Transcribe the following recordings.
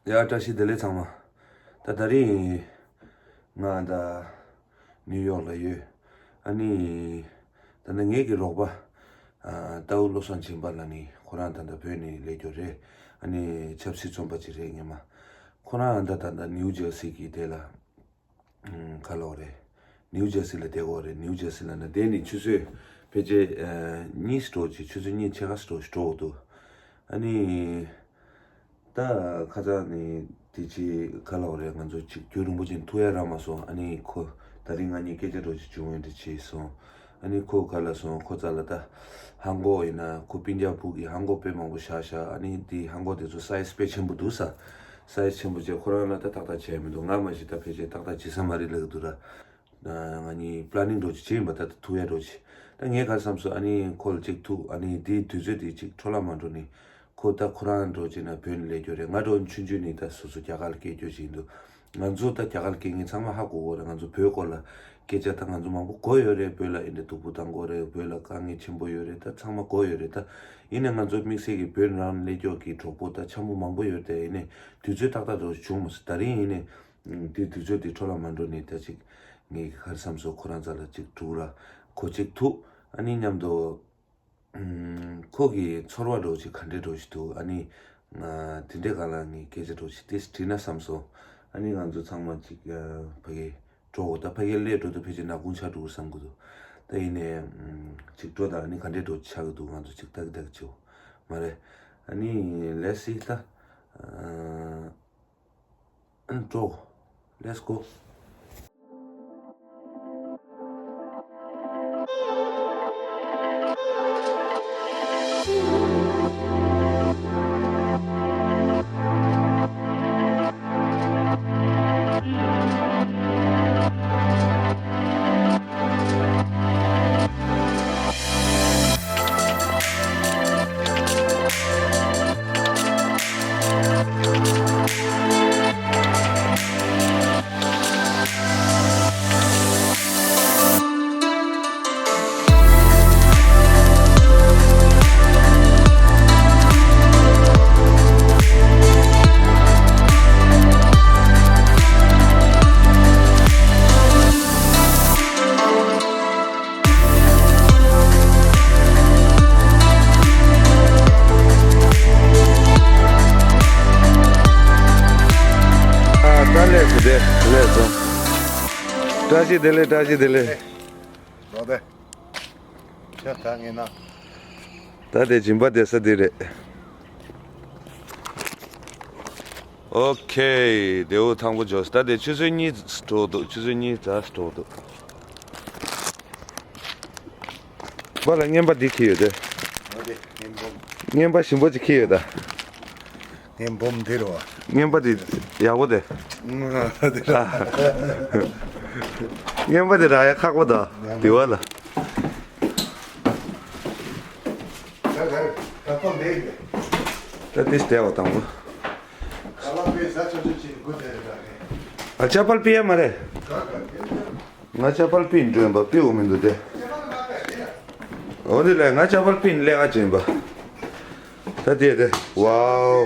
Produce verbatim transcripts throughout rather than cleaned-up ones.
ཡ། བཀྲ་ཤིས་བདེ་ལེགས་ཚང་མ། ད་ད་རིང་ང་ད་ནིའུ་ཡོག་ལ་ཡོད། ཨ་ནི་ད་ནི་ངེད་ཀྱི་རོགས་པ་ཨ་རྟའུ་བློ་བཟང་སྦྱིན་པ་ལགས་ནི་ཁོ་རང་ད་ལྟ་བོད་ནས་སླེབས་རྒྱུ་རེད། ཨ་ནི་ཆབ་སྲིད་བཙོན་པ་ཅིག་རེད་སྔོན་མ། ཁོ་རང་ད་ད་ལྟ་ནིའུ་ཇར་སི་གི་དེ་ལ་ཨམ་ག་ལབ་དགོས་རེད། ནིའུ་ཇར་སི་ལ་བསྡད་དགོས་རེད། ནིའུ་ཇར་སི་ལ་ན་བསྡད་ནས་ཆུ་ཚོད་ཕལ་ཆེར་ཨ་གཉིས་འགྲོ་ཅིག་ཆུ་ཚོད་གཉིས་ཕྱེད་ཀ་འགྲོ་ཞིག་འགྲོ་འདུག་ཨ་ནི་ད་ཁ་སང་ནས་དེ་ཅིག་ག་ལབ་དགོས་རེད། ང་ཚོ་ཅིག་རྒྱུན་རིང་པོ་ཅིག་ཐུག་ཡ་རག་མ་སོང་། ཨ་ནི་ཁོ་ད་རིང་ང་གཉིས་སྐད་ཆ་འདྲ་ཅིག་བྱུང་བས་འདྲ་བྱས་སོང་། ཨ་ནི་ཁོ་ག་ལབ་སོང་། ཁོ་རྩ་ལ་ད་ཧང་གོ་ཡིན་ན་ཁོ་སྤུན་ཀྱག་བུ་གི་ཧང་གོ་དཔེ་མང་པོ་བཞག་བཞག་ཨ་ནི་དེ་ཧང་གོ་དེ་ཚོ་སའི་ཛི་དཔེ་ཆེན་པོ་འདུག་ས། སའི་ཛི་ཆེན་པོ་བྱས་ཁོ་རང་ལ་ད་ཏག་ཏག་བྱས་མི་འདུག་ང་མ་གཞི་ད་ཕལ་ཆེར་ཏག་ཏག་བྱེད་ས་མ་རེད་ལབ་ཀྱི་འདུག་ར། ང་གཉིས་པི་ལ་ནིང་འདྲ་ཅིག་བྱས་ཡིན་པ། ད་ཐུག་ཡ་འདྲ་ཅིག་ད་ངས་ག་རེ་བསམ་སོང་། ཨ་ནི་ཁོ་ལ་ཅིག་ཐུག་ཨ་ནི་དེའི་དུས་ཚོད་དེ་ཅིག་འཕྲོ་བརླག་མ་འགྲོ་ནི། ཁོ་ད་ཁོ་རང་འདྲ་ཅིག་ན་བོད་ནས་སླེབས་རྒྱུ་རེད། ང་འདྲ་ཆུང་ཆུང་ནས་ད་སོ་སོ་རྒྱ་གར་ལ་སྐྱེས་རྒྱུ་ཅིག་ཡིན་འདུག་ང་ཚོ་ད་རྒྱ་གར་ལ་སྐྱེས་མཁན་ཚང་མ་ཧ་གོ་གོ་རེད། ང་ཚོ་བོད་སྐོར་ལ་སྐད་ཆ་ད་ང་ཚོ་མང་པོ་གོ་ཡོད་རེད། བོད་ལ་འདི་འདྲ་སྡུག་པོ་བཏང་གོ་རེད། བོད་ལ་དཀའ་ངལ་ཆེན་པོ་ཡོད་རེད། ད་ཚང་མ་གོ་ཡོད་རེད། ད་ཡིན་ནའི་ང་ཚོ་དམིགས་བསལ་གྱི་བོད་ནང་སླེབས་རྒྱུ་གི་གྲོགས་པོ་ད་ཆེན་པོ་མང་པོ་ཡོད་རེད། ཡིན་ནའི་དུས་ཚོད་ཏག་ཏག་འདྲ་བྱུང་མ་སོང་། ད་རིང་ཡིན་ནའི་དེ་དུས་ཚོད་དེ་འཕྲོ་བརླག་མ་འགྲོ་ནི་ད་ཅིག་ངས་ག་རེ་བསམ་སོང་། ཁོ་རང་རྩ་ལ་ཅིག་འགྲོ་ར་ཁོ་ཅིག་ཐུག་ཨ་ནི་མཉམ་དུ་ཨམ་ཁོ་གི་ཚོར་བ་འདྲ་ཅིག་ག་འདྲ་འདྲ་ཞིག་འདུག་ཨ་ནི་ང་དེ་འདྲའི་སྒང་ལ་ངས་སྐད་ཆ་འདྲ་ཅིག་དེ་དྲིས་ན་བསམ་སོང་། ཨ་ནི་ང་ཚོ་ཚང་མ་ཅིག་ཨ་ཕ་གི་འགྲོ་དགོས། ད་ཕ་གི་སླེབས་འགྲོ་དུས་ཕལ་ཆེར་ནག་ཁུང་ཆགས་འགྲོ་གི་བསམ་གི་འདུག་ད་ཡིན་ནའི་ཨམ་ཅིག་འགྲོ་དང་ཨ་ནི་ག་འདྲ་འདྲ་ཆགས་ཀྱི་འདུག་ང་ཚོ་ཅིག་ལྟ་གི་ལྟ་གི་བྱེད་དགོས་མ་རེད། ཨ་ནི་ལེ་སི་ད་ཨ། འགྲོ། Let's go. ཨ་ད་ལས་སུ་དེ་ལས་སོང་། བཀྲ་ཤིས་བདེ་ལེགས། བཀྲ་ཤིས་བདེ་ལེགས། རོགས་དེ། ཁྱོད་ད་ངེས་ན། ད་དེ་སྦྱིན་པ་བསྡད་ས་འདི་རེད། ཨོ་ཁེ། དེའུ་ཐང་པོ་འབྱོར། ད་དེ་ཆུ་ཚོད་གཉིས་འགྲོ་འདུག་ཆུ་ཚོད་གཉིས་ཙམ་འགྲོ་འདུག་པ་ལ་རྔན་པ་འདི་འཁྱེར་ཡོད་དེ། ཨོ་དེ་རྔན་པ། རྔན་པ་ཞིམ་པོ་ཅིག་འཁྱེར་ཡོད་ད། རྔན་པ་འདི་རོ། རྔན་པ་འདི་ཡག་པོ་དེ། ཨ། འདི་ར། རྔན་པ་འདི་རག་ཡ་ཁག་པོ་ད། དེ་བ་ལ། ད་དེ་བལྟས་བ་དང་པོ། ཨ་ཅ་པལ་པི་ཡ་མ་རེད། ང་ཅ་པལ་པི་འགྲོ་ཡིན་པ་པི་འོ་མི་འདུག་དེ། འོ་དེ་ལས་ང་ཅ་པལ་པི་ལས་ཀ་བྱེད་ཡིན་པ། ད་དེ་དེ་ཝའོ།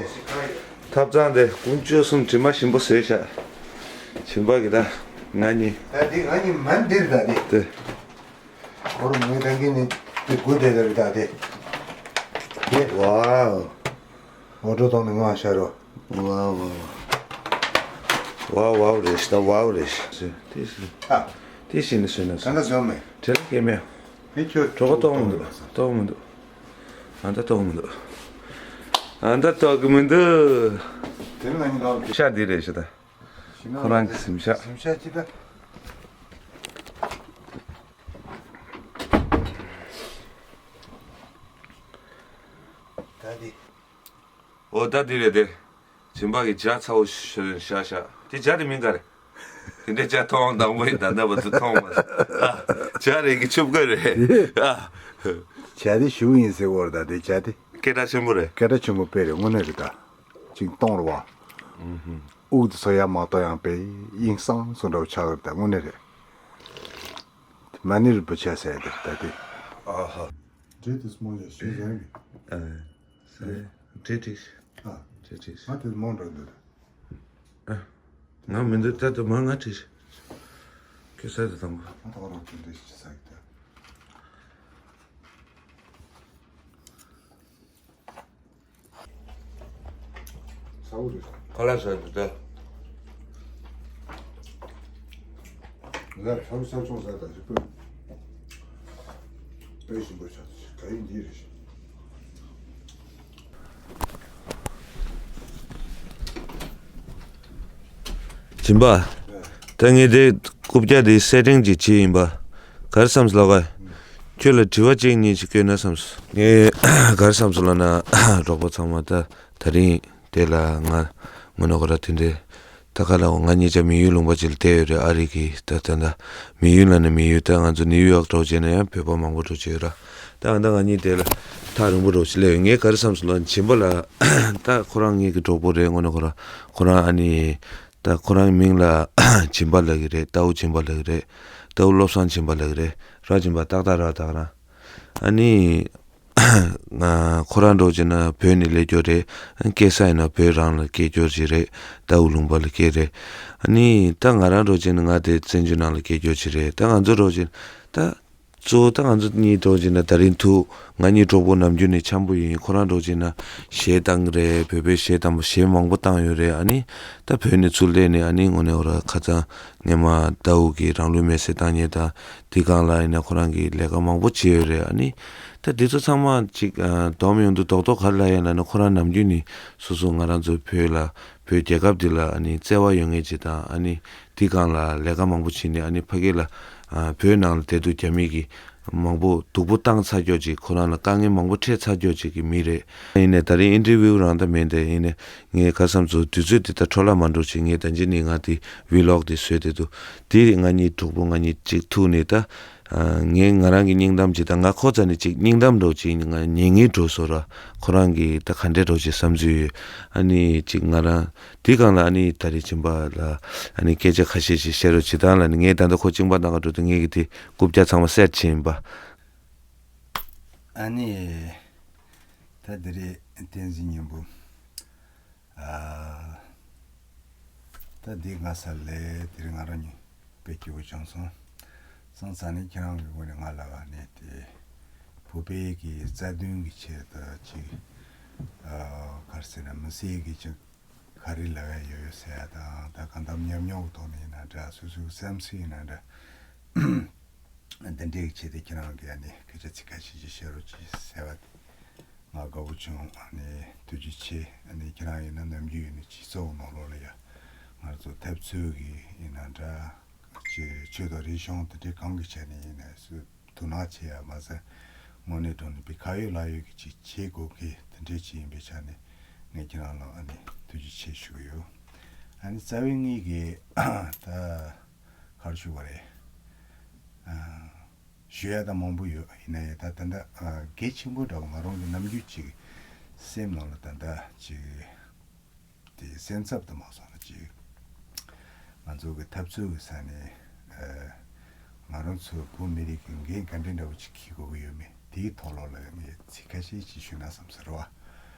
ཐབ་ཚང་དེ་དཀོན་མཆོག་གསུམ་དྲི་མ་ཞིམ་པོ་བཟོས་ཤག་བྱིན་པ་གི་ད་ང་གཉིས། ད་དེ་ང་གཉིས་མ་འདིར་ད་དེ། དེ། ཨོ་རོ་མོའི་ད་གིན་ནི་དེ་དགུ་དེ་ལ་རི་ད་དེ། དེ། ཝའོ། ཨོ་ཏོ་ཐོག་ནས་ང་ཤར་རོ། ཝའོ་ཝའོ་ཝའོ། ཝའོ་ཝའོ་རེད་ཤག་ད་ཝའོ་རེད་ཤག་དེ་སུ། ཨ། དེ་ཤི་ནི་སུ་ནི་སུ། གང་ག་བཟོ་མེད། དེ་ལ་སྐྱེ་མེད། མི་ཁྱོད་གྲོགས་གཏོང་མི་འདུག་གཏོང་མི་འདུག་ཨ་ད་གཏོང་མི་འདུག་ཨ་ད་གཏོང་གི་མི་འདུག་དེ་ལ་ང་གཉིས་ལོག་གི། ཤ་འདི་རེད་ཤག་ད། ཁོ་རང་གི་གཟིམ་ཤག་གཟིམ་ཤག་ཅི་ད། ད་འདི། ཨོ་ད་འདི་རེད་དེ། སྦྱིན་པ་གི་ཇ་ཚ་བོ་ཞིག་བཞག་ཤག་དེ་ཇ་དེ་མིན་ག་རེད། དེ་འདྲའི་ཇ་ཐོང་དང་པོ་ཡིན་ད་ལྟ་བར་དུ་ཐོང་མ་སོང་། ཨ། ཇ་རེད་གི་ཆུབ་ཀ་རེད། ཨ། ཇ་དེ་ཞུ་ཡིན་ཟེར་བོར་ད་དེ་ཇ་དེ། སྐད་གྲགས་ཆེན་པོ་རེད། སྐད་གྲགས་ཆེན་པོ་དཔེ་རེད་དངོས་གནས་རེད་ད། ཅིང་གཏོང་རེད་བ། དབུགས་དེ་ཚོ་ཡར་མ་གཏོང་ཡང་དཔེ་དབྱིངས་སངས་སོང་འདྲ་བོ་ཆགས་ཀྱི་རེད་ད་དངོས་གནས་རེད། མ་ཎི་རིན་པོ་ཆེ་ཟེར་དེ་ད་དེ། ཨ་ཧ། འབྲས་དེ་སྨོན་ཡ་ཞུ་ཟེར་གི། ཨ། ཟེར། འབྲས་དེ། ཨ། འབྲས་དེ། ང་དེ་སྨོན་འགྲོ་འདུག་ཨ། ང་མི་འདུག་ད་ལྟ་མ་ང་བྲིས། ཁྱོད་ས་དེ་དང་པོ། ཨ་ད་ག་རང་དེ་འདྲ་ཞིག་ཟ་གི་ད། ས་འུ་རེད། ཁ་ལག་ཟ་དུས་ད། ང་ཚ་བོ་ས་ཆུང་ཟ་ད་ཞིག་པོས། དཔེ་ཞིམ་པོ་ཆགས་ཀྱི་ག་ཡིན་འདི་རེད་ཤག་སྦྱིན་པ། ད་ངས་དེ་རྐུབ་བཀྱག་དེ་སེ་ཊིང་ཅིག་བྱས་ཡིན་པ། ག་རེ་བསམ་སོང་ལགས། ཁྱོད་ལ་དྲི་བ་གཅིག་གཉིས་ཅིག་བཀོད་ན་བསམ་སོང་། ངས་ག་རེ་བསམ་སོང་ལབ་ན། གྲོགས་པོ་ཚང་མ་ད་ད་རིང་དེ་ལ་ང་ངོ་ནས་ཁོ་ར་དེ་འདྲའི་ད་ག་ལ་ང་གཉིས་ཆ་མི་ཡུལ་ལུང་པ་ཅིག་ལ་བསྡད་ཡོད་རེད། ཨ་རི་གི་ད་ད་ད་མི་ཡུལ་ལ་ནི་མི་ཡུལ། ད་ང་ཚོ་ནིའུ་ཡོག་འདྲ་བོ་བྱས་ན་ཡང་བོད་པ་མང་པོ་འདྲ་བོ་ཅིག་ཡོད་ར། ད་ད་ང་གཉིས་དེ་ལ་ཐག་རིང་པོ་འདྲ་བོ་ཅིག་སླེབས་ཡོད། ངས་ག་རེ་བསམ་སོང་ལབ་ན། སྦྱིན་པ་ལགས་ད་ཁོ་རང་ངེད་ཀྱི་གྲོགས་པོ་རེད། ངོ་ནས་ཁོ་རང་ཁོ་རང་ཨ་ནི། ད་ཁོ་རང་མིང་ལ་སྦྱིན་པ་ལབ་ཀྱི་རེད། རྟའུ་སྦྱིན་པ་ལབ་ཀྱི་རེད། རྟའུ་བློ་བཟང་སྦྱིན་པ་ལབ་ཀྱི་རེད། ར་སྦྱིན་པ་ཏག་ཏག་ར་ཏག་ར། ཨ་ནི། ང་ཁོ་རང་འདྲ་བོ་བྱས་ན་བོད་ནས་སླེབས་རྒྱུ་རེད། སྐྱེས་ས་ཡིན་ན་བོད་རང་ལ་སྐྱེས་རྒྱུ་ཞིག་རེད། རྟའུ་ལུང་པ་ལ་སྐྱེས་རེད། ཨ་ནི་ད་ང་རང་འདྲ་བོ་བྱས་ན་ང་དེ་བཙན་བྱོལ་ནང་ལ་སྐྱེས་རྒྱུ་ཞིག་རེད། ད་ང་ཚོ་འདྲ་བོ་བྱས་ན་ད། གཙོ་བོ་ད་ང་ཚོ་གཉིས་འདྲ་བོ་བྱས་ན་ད་རིང་ཐུག་ང་གཉིས་གྲོགས་པོ་ནམ་རྒྱུན་ནས་འཆམ་པོ་ཡིན། ཁོ་རང་འདྲ་བོ་བྱས་ན་གཞས་བཏང་གི་རེད། བོད་པའི་གཞས་བཏང་པོ་གཞས་མང་པོ་བཏང་ཡོད་རེད། ཨ་ནི་ད་བོད་ནས་ཚུར་སླེབས་ནས་ཨ་ནི་དངོས་གནས་ཁོ་རང་ཁ་སང་སྔོན་མ་རྟའུ་གི་རང་ལུས་མེར་སྲེག་བཏང་མཁན་དང་དེ་སྒང་ལ་ཡིན་ན་ཁོ་རང་གིས་ལས་ཀ་མང་པོ་བྱས་ཡོད་རེད། ཨ་ནི་ད་དེ་ཚོ་ཚང་མ་ཅིག་བསྡོམས་ཡོང་དུས་རྡོག་རྡོག་ག་རེ་ལབ་ཡོད་ལབ་ན། ཁོ་རང་ནམ་རྒྱུན་ནས་སོ་སོ་ང་རང་ཚོ་བོད་ལ་བོད་རྒྱལ་ཁབ་འདི་ལ་ཨ་ནི་བརྩེ་བ་ཡོད་མཁན་ཅིག་དང་། ཨ་ནི་དེ་སྒང་ལ་ལས་ཀ་མང་པོ་བྱས་ནས་ཨ་ནི་ཕ་གི་ལ་བོད་ནང་ལ་བསྡད་དུས་རྒྱ་མི་གིས་མང་པོ་སྡུག་པོ་བཏང་ཚར་ཀྱོག་ཅིག་ཁོ་རང་ལ་དཀའ་ངལ་མང་པོ་འཕྲད་ཚར་ཀྱོག་ཅིག་གི་མི་རེད། ཡིན་ནའི་ད་རིང་ཨིན་ཊར་བིའུ་རང་ད་མེད་དེ། ཡིན་ནའི་ངས་ཁ་སང་ཚོ་དུས་ཚོད་འདི་ད་འཕྲོ་བརླག་མ་འགྲོ་ཅིག་ངས་ད་ཅི་ནས་ང་དེ་ཝི་ལོག་དེ་བཟོས་བསྡད་འདུག་དེ་ང་གཉིས་གྲོགས་པོ་ང་གཉིས་ཅིག་ཐུག་ནས་ད། ངས་ང་རང་གི་སྙིང་གཏམ་ཅིག་དང་། ང་ཁོ་རྩ་ནས་ཅིག་སྙིང་གཏམ་འདྲ་བོ་ཅིག་ང་ཉན་ངེས་འགྲོ་སོང་ར། ཁོ་རང་གིས་ད་ག་འདྲས་འདྲ་བོ་ཅིག་བསམ་ཚུལ་ཡོད། ཨ་ནི་ཅིག་ང་རང་དེ་སྒང་ལ་ཨ་ནི་ད་རེས་སྦྱིན་པ་ལ་ཨ་ནི་སྐད་ཆ་ཁ་ཤས་ཤིག་བཤད་རོགས་བྱེད་དང་ལབ་ནས། ངས་ད་ལྟ་ཁོ་གཅིན་པ་གནང་ག་འགྲོ་དུས་ངས་ཀྱིས་དེ་རྐུབ་བཀྱག་ཚང་མ་བསད་ཕྱིན་པ། ཨ་ནི་ད་དེ་རེད། བསྟན་འཛིན་སྙིང་པོ། ཨ། ད་འདི་ང་ས་ལས་དེ་རིང་ང་རང་ཉིད་དཔེ་སྐྱིད་པོ་བྱུང་སོང་། སོང་ཙང་ནི་ཁྱེད་རང་གི་ངོས་ནས་ང་ལ་བ་ནས་དེ་བོད་པའི་གི་རྩ་དོན་གི་ཆེད་དུ་ཅིག་ཨ། ག་རེ་ཟེར་ན། མི་སེར་གི་ཅིག་ག་རེ་ལབ་ཡ་ཡོད་ཡོད་ཟེར་ཡ་དང་། ད་གང་ལྟར་ཉམས་མྱོང་གི་ཐོག་ནས་ཡིན་ན་འདྲ། སོ་སོའི་བསམ་ཚུལ་ཡིན་ན་འདྲ། འདི་འདྲའི་ཆེད་དུ་ཁྱེད་རང་གིས་ཨ་ནི་སྐད་ཆ་ཚིག་ཁ་ཤས་ཅིག་བཤད་རོགས་གྱིས་ཟེར་བ་དེ་ང་དགའ་པོ་བྱུང་། ཨ་ནི་ཐུགས་རྗེ་ཆེ། ཨ་ནི་ཁྱེད་རང་ཡིན་ན་ནམ་རྒྱུན་ཡིན་ན་སྤྱི་ཚོགས་ནང་ལོགས་ལ་ཡ་ང་ཚོ་འཐབ་རྩོད་ཀྱི་ཡིན་ན་འདྲ། ཅིག་ཆོས་དང་རིག་གཞུང་དེ་འདྲའི་གང་གི་ཆ་ནས་ཡིན་ན་སུ་དོ་སྣང་བྱེད་ཡ་མ་ཟད། དངོས་གནས་དྲང་གནས་པའི་ཁ་ཡོད་ལག་ཡོད་ཀྱི་ཅིག་བྱེད་དགོས་ཀྱི་དེ་འདྲའི་ཅིག་ཡིན་པའི་ཆ་ནས་ངས་ཁྱེད་རང་ལ་ཨ་ནི་ཐུགས་རྗེ་ཆེ་ཞུ་གི་ཡོད། ཨ་ནི་རྩ་བའི་ངེད་ཀྱི་ད། ག་རེ་ཞུ་བ་རེད། ཨ། ཞུ་ཡ་ད་མང་པོ་ཡོད། ཡིན་ན་ཡང་ད་ད་ལྟ་ཨ། གལ་ཆེན་པོ་འདྲ་བོ་ང་རང་གི་ནམ་རྒྱུན་ཅིག་སེམས་ནང་ལ་ད་ལྟ་ཅིག་དེ་སེམས་འཚབ་ཏུ་མ་སོང་ན་ཅིག་ང་ཚོ་གི་འཐབ་རྩོད་ཀྱི་ས་ནས་ཨ། ང་རང་ཚོ་བོད་མི་རིགས་ཀྱི་འགན་ག་འདྲ་འདྲ་བོ་ཅིག་འཁྱེར་དགོས་ཀྱི་ཡོད་མེད་དེའི་ཐོག་ལོགས་ལ་ངས་ཚིག་ཁ་ཤས་ཅིག་ཞུས་ན་བསམ་ཟེར་བ།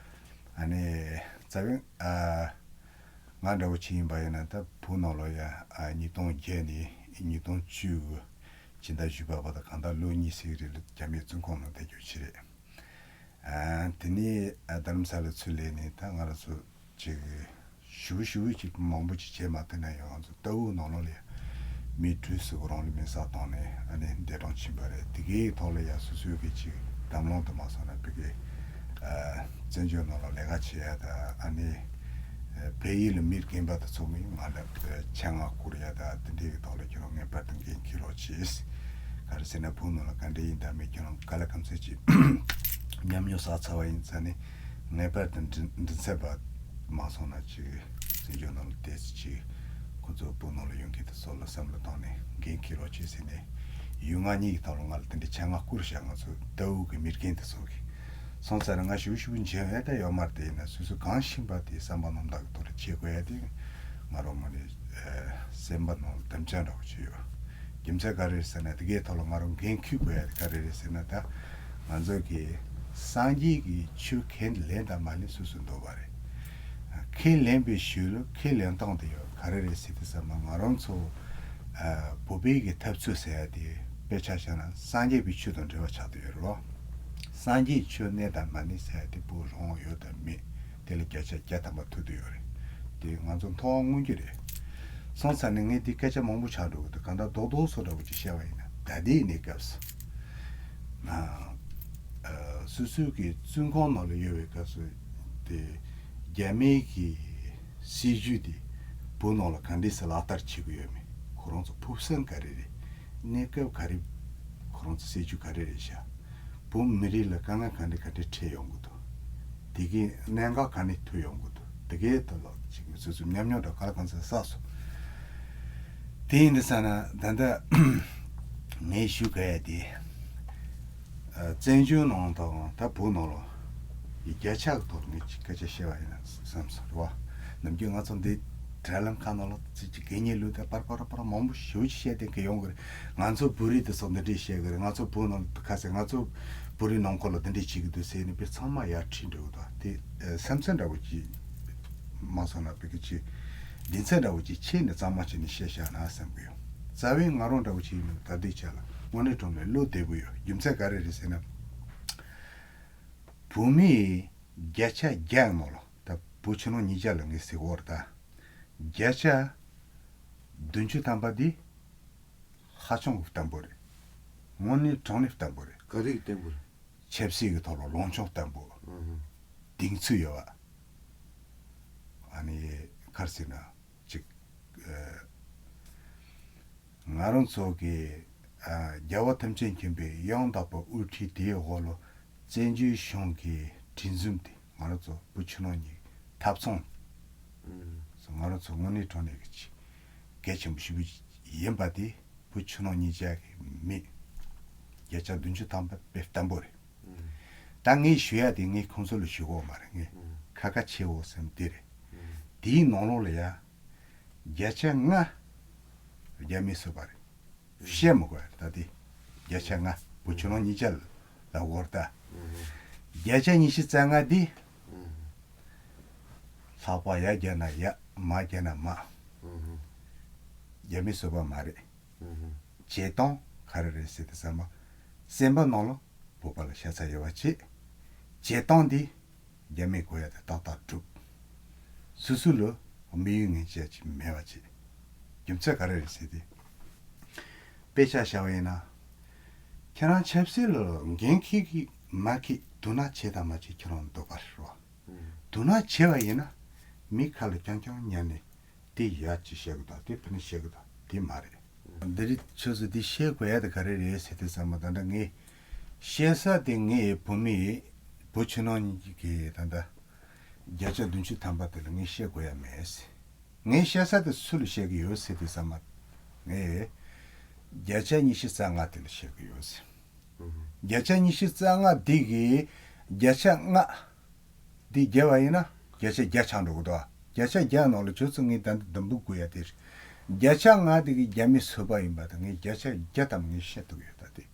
ཨ་ནི་རྩ་བའི་ཨ། ང་འདྲ་བོ་ཅིག་ཡིན་པ་ཡིན་ན་ད་བོད་ནང་ལོགས་ཡ་ཨ། ཉིས་སྟོང་བརྒྱད་ནས་ཉིས་སྟོང་བཅུ་གི་སྤྱི་ཟླ་བཞི་པ་བར་དུ་གང་ལྟར་ལོ་གཉིས་ཙམ་རིང་ལ་རྒྱ་མིའི་བཙོན་ཁང་ནང་བསྡད་རྒྱུ་ཅིག་རེད། ཨ། དེ་ནས་ཨ། རྡ་རམ་ས་ལ་ཚུར་སླེབས་ནས་ད་ང་རང་ཚོ་ཅིག་ཞུ་ཞུ་ཅིག་མང་པོ་ཅིག་བྱས་མ་ཐུབ་ན་ཡང་ང་ཚོ་རྟའུ་ནང་ལོགས་ལ་ཡ་མི་དྲུག་ཙམ་རང་ལུས་མེར་སྲེག་བཏང་ནས་ཨ་ནི་འདས་གྲོངས་ཕྱིན་པ་རེད། དེ་གའི་ཐོག་ལ་ཡ་སོ་སོའི་གི་ཅིག་གདམས་ངག་དུ་མ་སོང་ན་བོད་ཀྱི་ཨ། བཙན་བྱོལ་ནང་ལ་ལས་ཀ་བྱེད་ཡ་ད་ཨ་ནི་ཨ། བལ་ཡུལ་ལ་མི་རྒན་པ་དེ་ཚོ་མི་ང་ལ་ཆེད་མངགས་བསྐུར་ཡ་ད་དེ་འདྲའི་གི་ཐོག་ལ་ཁྱེད་རང་ངེས་པར་དུ་འགན་འཁྱེར་རོགས་གྱིས། ག་རེ་ཟེར་ན་བོད་ནང་ལ་ག་འདྲ་ཡིན་དང་མིན་ཁྱེད་རང་ག་ལ་ག་ཚོད་ཅིག་ཉམས་མྱོང་བསགས་ཚར་བ་ཡིན་ཙང་ནི་ངེས་པར་དུ་མགྲིན་མགྲིན་ཚབ་པ་མ་སོང་ན་ཅིག་བཙན་བྱོལ་ནང་ལ་བསྡད་ཅིག་ཁོ་ཚོ་བོད་ནང་ལ་ཡོང་མཁན་དེ་ཚོ་ལ་བསམ་བློ་བཏང་ནས་འགན་འཁྱེར་རོགས་གྱིས་ཟེར་ནས་ཡུལ་ལྔ་གཉིས་ཀྱི་ཐོག་ལ་ང་ལ་དེ་འདྲའི་ཆེད་མངགས་བསྐུར་བཞག་ང་ཚོ་རྟའུ་གི་མི་རྒན་དེ་ཚོ་གིས། སོང་ཙང་ང་ཞུ་ཞུ་འཇོན་ཡ་ད་ཡོད་མ་རེད། དེ་ཡིན་ན་སོ་སོ་གང་ཤེས་པ་དེ་བསམ་པ་རྣམ་དག་གི་ཐོག་ལ་བྱེད་དགོས་ཡ་དེ་ང་རང་ངོས་ནས་ཨ། སེམས་པ་ནང་ལ་དམ་བཅའ་འདྲ་བོ་བྱས་ཡོད། རྒྱུ་མཚན་ག་རེ་རེད་ཟེར་ན་དེ་གའི་ཐོག་ལ་ང་རང་འགན་འཁུར་དགོས་ཡ་དེ་ག་རེ་རེད་ཟེར་ན་ད་ང་ཚོ་གི་སངས་རྒྱས་ཀྱི་ཆོས་ཁས་ལེན་དང་མ་ལེན་སོ་སོ་འདོད་པ་རེད། ཁས་ལེན་པའི་ཤུལ་ལ་ཁས་ལེན་སྟངས་དེ་ཡོད། ག་རེ་རེད་ཟེར་དུས་ཙམ་པ་ང་རང་ཚོ་ཨ་བོད་པའི་གི་འཐབ་རྩོད་ཟེར་ཡ་དེ་དཔེ་ཆ་བཞག་ན་སངས་རྒྱས་པའི་ཆོས་དང་འབྲེལ་བ་ཆགས་བསྡད་ཡོད་རེད་བ། སངས་རྒྱས་ཆོས་གནས་དང་མ་གནས་ཟེར་ཡ་དེ་བོད་རང་དབང་ཡོད་དམ་མེད་དེ་ལ་བརྒྱ་ཆ་བརྒྱ་ཐམ་པ་ཐུག་བསྡད་ཡོད་རེད། དེ་ང་ཚོ་མཐོང་བ་མངོན་གྱི་རེད། སོང་ཚར་ནས་ངས་འདི་སྐད་ཆ་མང་པོ་ཆགས་འགྲོ་གི་འདུག་གང་ལྟར་རྡོག་རྡོག་བཟོ་འདྲ་བོ་ཅིག་བཤད་པ་ཡིན་ན་ད་ལྟའི་གནས་སྐབས་སུ་ང་ཨ་སོ་སོའི་གི་བཙོན་ཁང་ནང་ལ་ཡོད་པའི་སྐབས་སུ་དེ་རྒྱ་མིའི་གི་སྲིད་ཇུས་དེ་བོད་ནང་ལ་ག་འདྲས་སེ་ལག་བསྟར་བྱེད་ཀྱི་ཡོད་མེད། ཁོ་རང་ཚོ་ཕུགས་བསམ་ག་རེ་རེད། གནས་སྐབས་ག་རེ། ཁོ་རང་ཚོ་སྲིད་ཇུས་ག་རེ་རེད་ཤག་བོད་མི་རིགས་ལ་དཀའ་ངལ་ག་འདྲ་ག་འདྲ་འཕྲད་ཡོང་གི་འདུག་དེ་གའི་གནད་འགག་ག་འདྲ་ཐུག་ཡོང་གི་འདུག་དེ་གའི་ཐོག་ལ་ཅིག་སོ་སོའི་ཉམས་མྱོང་འདྲ་ག་ལ་གང་འཚམ་བསགས་སོང་། དེ་ཡིན་དུས་ཙ་ན་ད་ལྟ་ངས་ཞུ་དགོས་ཡ་དེ། ཨ་བཙན་བྱོལ་ནང་དང་ད་བོད་ནང་ལ་ཡི་བརྒྱ་ཆ་གི་ཐོག་ལ་ངས་ཅིག་སྐད་ཆ་བཤད་པ་ཡིན་ན་བསམ་སོང་རེད་བ། ནམ་རྒྱུན་ང་ཚོ་འདི་དྲ་ལམ་ཁག་ནང་ལ་ཚིག་གཅིག་གད་སྙིགས་ལུད་དེ་པར་པར་པར་མང་པོ་ཞེ་པོ་ཅིག་བཤད་དེ་གི་ཡོང་གི་རེད། ང་ཚོ་བོད་རིགས་དེ་ཚོ་འདི་འདྲས་བཤད་གི་རེད། ང་ཚོ་བོད་ནང་ཁ་ཟེར་ང་ཚོ་བོད་རིགས་ནང་ཁོ་ལ་འདི་འདྲས་བྱེད་གི་འདུག་ཟེར་ནས་དཔེ་ཚང་མ་ཡར་ཁྲིད་འགྲོ་གི་འདུག་དེ་ཨ་བསམ་ཚུལ་འདྲ་བོ་ཅིག་མ་སོང་ན་བི་གི་ཅིག་སྡིག་ཚད་འདྲ་བོ་ཅིག་ཆེ་ནས་གཙང་མ་བྱས་ནས་བཤད་བཞག་ན་བསམ་གི་ཡོད། རྩ་བའི་ང་རང་འདྲ་བོ་ཅིག་ཡིན་ན་ད་ལྟའི་ཆ་ལ་དངོས་གནས་དྲང་གནས་བློ་བདེ་པོ་ཡོད། རྒྱུ་མཚན་ག་རེ་རེད་ཟེར་ན། བོད་མིའི་བརྒྱ་ཆ་བརྒྱ་ནང་ལ་ད་བོད་ཕྱི་ནང་གཉིས་ཆ་ལ་ངས་ཟེར་གི་ཡོད་རེད་ད། བརྒྱ་ཆ་བདུན་ཅུ་ཐམ་པ་འདི་ཧ་ཅང་གི་བརྟན་པོ་རེད། དངོས་གནས་དྲང་གནས་བརྟན་པོ་རེད། ག་རེ་གི་བརྟན་པོ་རེད། ཆབ་སྲིད་ཀྱི་ཐོག་ལ་ལངས་ཕྱོགས་བརྟན་པོ། ཨུ་ཧུ། གདེང་ཚོད་ཡོད་པ། ཨ་ནི་ག་རེ་ཟེར་ན་ཅིག་ཨ་ང་རང་ཚོ་གི་ཨ་རྒྱལ་བ་ཐམས་ཅད་མཁྱེན་པའི་ཡང་དག་པའི་དབུ་ཁྲིད་དེའི་འོག་ལ་བཙན་བྱོལ་གཞུང་གི་སྒྲིག་འཛུགས་དེ་ང་རང་ཚོ་བོད་ཕྱི་ནང་གཉིས་ཐབ་ཚང་། ཨུ། ང་རང་ཚོ་དངོས་གནས་དྲང་གནས་ཀྱི་གལ་ཆེན་པོ་ཞེ་པོ་ཡིན་པ་དེ་བོད་ཕྱི་ནང་གཉིས་ཆ་གི་མི་བརྒྱ་ཆ་བདུན་ཅུ་ཐམ་པ་དཔེ་བརྟན་པོ་རེད། ཨུ། ད་ངས་ཞུ་ཡ་དེ་ངས་ཁོང་ཚོ་ལ་ཞུ་གི་ཡོད་མ་རེད། ངས་ཨུ། ཁ་ཁ་ཆེ་བོ་སེམས་དེ་རེད། ཨུ། དེའི་ནང་ལོགས་ལ་ཡ་བརྒྱ་ཆ་ལྔ་རྒྱ་མིའི་སོ་པ་རེད། བཤད་མི་དགོས་ད་དེ། བརྒྱ་ཆ་ལྔ་བོད་ཕྱི་ནང་གཉིས་ཆ་ལ་འོར་ད། བརྒྱ་ཆ་ཉི་ཤུ་རྩ་ལྔ་འདི། ལྷག་པ་ཡར་བརྒྱབ་ན་ཡར་མར་བརྒྱབ་ན་མར། རྒྱ་མིའི་སོ་པ་མ་རེད། བྱེད་སྟངས་ག་རེ་རེད་ཟེར་དུས་ཙམ་པ། སེམས་པ་ནང་ལ་བོད་པ་ལ་ཤ་ཚ་ཡོད་པ་བྱེད། བྱེད་སྟངས་འདི་རྒྱ་མིས་དགོས་ཡ་དེ་ཏག་ཏག་སྒྲུབ། སོ་སོ་ལ་དམིགས་ཡུལ་ངན་བྱས་ཅིག་མེད་པ་བྱེད། རྒྱུ་མཚན་ག་རེ་རེད་ཟེར་ཏེ། དཔེ་ཆ་བཞག་པ་ཡིན་ན། ཁྱེད་རང་ཆབ་སྲིད་ལ་འགན་འཁྱེར་གི་མ་འཁྱེར་དོ་སྣང་བྱེད་དང་མ་བྱེད་ཁྱེད་རང་འདོད་པ་རེད་བ། དོ་སྣང་བྱེད་པ་ཡིན་ན་མི་ཁ་ལ་རྐྱང་རྐྱང་ཉན་ནས་དེ་ཡ་ཅི་བཤད་གི་དང་དེ་ཕ་ནི་བཤད་གི་དང་དེ་མ་རེད། འདི་རིགས་ཆོས་སུ་འདི་བཤད་དགོས་ཡ་དེ་ག་རེ་རེད་ཟེར་དུས་ཙམ་པ་ད་ལྟ་ངས་བཤད་ས་དེ་ངས་བོད་མི་བོད་ཕྱི་ནང་གི་ད་ལྟ་བརྒྱ་ཆ་བདུན་ཅུ་ཐམ་པ་དེ་ལ་ངས་བཤད་དགོས་ཡ་མེད། ངས་བཤད་ས་དེ་སུ་ལ་བཤད་གི་ཡོད་ཟེར་དུས་ཙམ་པ་ངས་བརྒྱ་ཆ་ཉི་ཤུ་རྩ་ལྔ་དེ་ལ་བཤད་གི་ཡོད་ཟེར། བརྒྱ་ཆ་ཉི་ཤུ་རྩ་ལྔ་འདི་གི་བརྒྱ་ཆ་ལྔ། འདི་བརྒྱབ་པ་ཡིན་ན་བརྒྱ་ཆ་བརྒྱ་ཆགས་འགྲོ་གི་འདུག་བརྒྱ་ཆ་བརྒྱ་ནང་ལ་ཁྱོད་ཚོ་ངས་ད་ལྟ་འདུམ་འགྲིག་དགོས་ཡ་དེ་རེད། བརྒྱ་ཆ་ལྔ་དེ་གི་རྒྱ་མིའི་སོ་པ་ཡིན་པ་དང་ངས་བརྒྱ་ཆ་བརྒྱ་ཐམ་ངས་བཤད་ཐུབ་ཡོད་ད་དེ།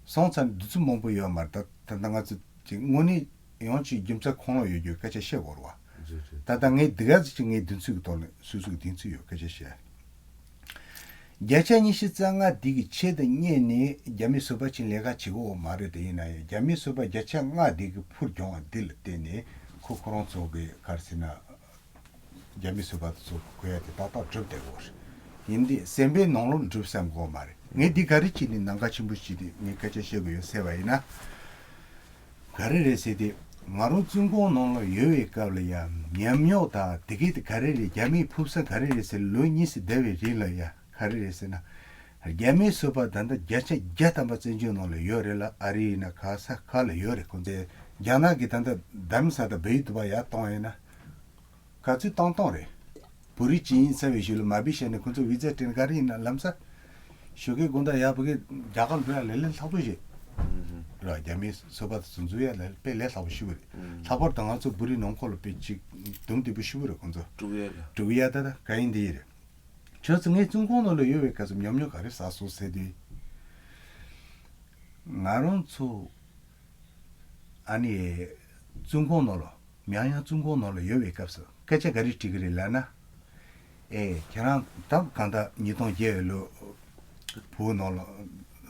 སོང་ཙང་འདི་ཚོ་མང་པོ་ཡོད་མ་རེད་ད་ད་ལྟ་ང་ཚོ་ཅིག་དངོས་གནས་ཡོང་ཅིག་རྒྱུ་མཚན་ཁོང་ལ་ཡོད་རྒྱུ་སྐད་ཆ་བཤད་དགོས་རེད་བ། ད་ལྟ་ངས་འདི་ག་ཚོད་ཅིག་ངས་འདི་ཚོའི་གི་ཐོག་ནས་སོ་སོ་གི་འདི་ཚོ་ཡོད་སྐད་ཆ་བཤད། བརྒྱ་ཆ་ཉི་ཤུ་རྩ་ལྔ་འདི་གི་ཆེད་དུ་གཉེར་ནས་རྒྱ་མི་སུ་པ་ཅིག་ལས་ཀ་བྱེད་དགོས་མ་རེད་དེ་ཡིན་ན་ཡང་རྒྱ་མི་སུ་པ་བརྒྱ་ཆ་ལྔ་འདི་གི་ཕུར་གྱོང་བ་འདི་ལ་བརྟེན་ནས་ཁོ་ཁོ་རང་ཚོ་གི་ག་རེ་ཟེར་ན་རྒྱ་མི་སུ་པ་ཚོ་གི་དགོས་ཡ་དེ་ཏག་ཏག་སྒྲུབ་བསྡད་དགོས་རེད། ཡིན་དུས་སེམས་པའི་ནང་ལོགས་སྒྲུབ་བསམ་དགོས་མ་རེད། ངས་འདི་ག་རེ་བྱས་ནས་ནམ་མཁའ་ཆེན་པོ་ཞིག་ནས་ངས་སྐད་ཆ་བཤད་དགོས་ཡོད་ཟེར་བ་ཡིན་ན། ག་རེ་རེད་ཟེར་ཏེ་ང་རང་བཙོན་ཁང་ནང་ལ་ཡོད་པའི་སྐབས་ལ་ཡ་ཉམས་མྱོང་དང་དེ་གས་དེ་ག་རེ་རེད་རྒྱ་མིའི་ཕུགས་བསམ་ག་རེ་རེད་ཟེར་ལོ་གཉིས་སུ་བསྡད་པའི་རིང་ལ་ཡ་ག་རེ་རེད་ཟེར་ན། རྒྱ་མིའི་སོ་པ་ད་ལྟ་བརྒྱ་ཆ་བརྒྱ་ཐམ་པ་བཙན་བྱོལ་ནང་ལ་ཡོད་རེད་ལ་ཨ་རི་ཡིན་ན་ག་ས་ག་ལ་ཡོད་རེད་ཁོང་ཚོས་རྒྱ་ནག་གི་ད་ལྟ་དྷ་རམ་ས་དང་བེ་ཡུ་དུ་བ་ཡར་གཏོང་ཡིན་ན། ག་ཚོད་བཏང་བཏང་རེད། བོད་རིགས་ཅིག་ཡིན་ཚར་བའི་གཞུག་ལ་མ་བི་བྱས་ནས་ཁོ་ཚོ་བི་ཛ་སྤྲད་ནས་ག་རེ་ཡིན་ན་ལམ་སང་། ཞོགས་ཀའི་དགོང་དག་ཡར་བོད་སྐད་རྒྱ་གར་འགྲོ་ཡ་ལས་ལས་སླ་པོ་ཞིག་རེད་བ། རྒྱ་མིའི་སོ་པ་དང་ཚོ་འཛུལ་ཡ་ལས་དཔེ་ལས་སླ་པོ་ཞིག་རེད། ལྷག་པར་དུ་ང་ཚོ་བོད་རིགས་ནང་ཁོག་ལ་དཔེ་ཅིག་དུམ་བདེ་པོ་ཞིག་རེད་ཁོ་ཚོ། དཀྲུག་ཡ་ལ། དཀྲུག་ཡ་ད་ད་ག་ཡིན་དེ་ཡིན་རེད། ཁྱོད་ཚོ་ངའི་བཙོན་ཁང་ནང་ལ་ཡོད་པའི་སྐབས་སུ་ཉམས་མྱོང་ག་རེ་བསགས་སོང་ཟེར་དུས། ང་རང་ཚོ་ཨ་ནི་བཙོན་ཁང་ནང་ལ་མྱང་ཡང་བཙོན་ཁང་ནང་ལ་ཡོད་པའི་སྐབས་སུ་སྐད་ཆ་ག་རེ་དྲིས་ཀྱི་རེད་ལབ་ན། ཨེ། ཁྱེད་རང་ད་གང་ལྟར་ཉིས་སྟོང་བརྒྱད་ལོ་བོད་ནང་ལ།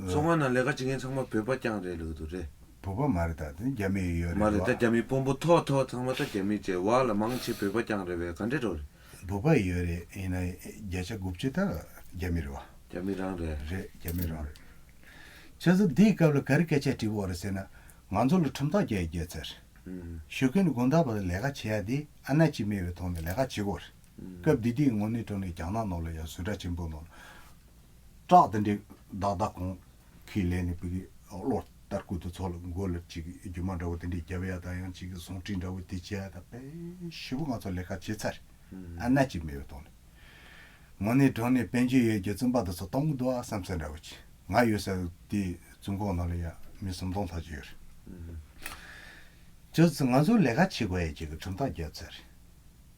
ཚོང་ཁང་ནང་ལས་ཀ་བྱེད་མཁན་ཚང་མ་བོད་པ་རྐྱང་རེད་ལབ་ཀྱི་འདུག་རེད། བོད་པ་མ་རེད། ད་དེ་རྒྱ་མི་ཡོད་རེད། མ་རེད། ད་རྒྱ་མི་དཔོན་པོ་ཐོག་ཐོག་ཚང་མ་ད་རྒྱ་མི་བྱས། བར་ལ་མང་ཆེ་བོད་པ་རྐྱང་རེད་པས། ག་འདྲས་འགྲོ་རེད། བོད་པ་ཡོད་རེད། ཡིན་ན་བརྒྱ་ཆ་དགུ་བཅུ་ད་རྒྱ་མི་རེད་བ། རྒྱ་མི་རང་རེད། རེད། རྒྱ་མི་རང་རེད། བྱས་ཙང་འདིའི་སྐབས་ལ་ག་རེ་སྐད་ཆ་དྲིས་པ་རེད་ཟེར་ན། ང་ཚོ་ལ་ཁྲིམས་ཐག་བཅད་བཅད་ཚར། ཨུམ། ཞོགས་ཀས་ནས་དགོང་དག་བར་དུ་ལས་ཀ་བྱེད་ཡ་དེ་ཨ་མནའ་གཅིག་མེད་པའི་ཐོག་ནས་ལས་ཀ་བྱེད་དགོས་རེད། ཨུམ། སྐབས་དེ་དུས་དངོས་གནས་དྲང་གནས་རྒྱ་ནག་ནང་ལ་ཡང་བཟོ་གྲྭ་ཆེན་པོ་ནང་ལ་བྲག་དེ་འདྲའི་བདག་བདག་གོང་ཁེ་ལས་ནས་ཕ་གི་གློག་ལྟར་སྐུད་དུ་ཚོགས་ལ་མགོ་ལ་ཅིག་རྒྱུ་མ་འདྲ་བོ་དེ་འདྲའི་རྒྱབ་ཡ་དང་། ཡང་ཅིག་གི་ཟུང་འབྲེལ་འདྲ་བོ་དེ་བྱེད་ཡ་དང་། དཔེ་ཞེ་པོ་ང་ཚོ་ལས་ཀ་བྱེད་ཚར། ཨུམ། ཨ་མནའ་གཅིག་མེད་པའི་ཐོག་ནས། དངོས་གནས་དྲང་གནས་དཔལ་འབྱོར་ཡོད་རྒྱུ་བཙུན་པ་དེ་ཚོ་གཏོང་གི་འདུག་ཨ་བསམ་ཚུལ་འདྲ་བོ་ཅིག་ང་ཡོད་ས་དེ་བཙུན་ཁོག་ནང་ལ་ཡ་མི་སུམ་སྟོང་ལྷག་ཅིག་ཡོད་རེད། ཨུམ། བྱས་ཙང་ང་ཚོ་ལས་ཀ་བྱེད་དགོས་ཡ་ཅིག་གི་ཁྲིམས་ཐག་བཅད་ཚར།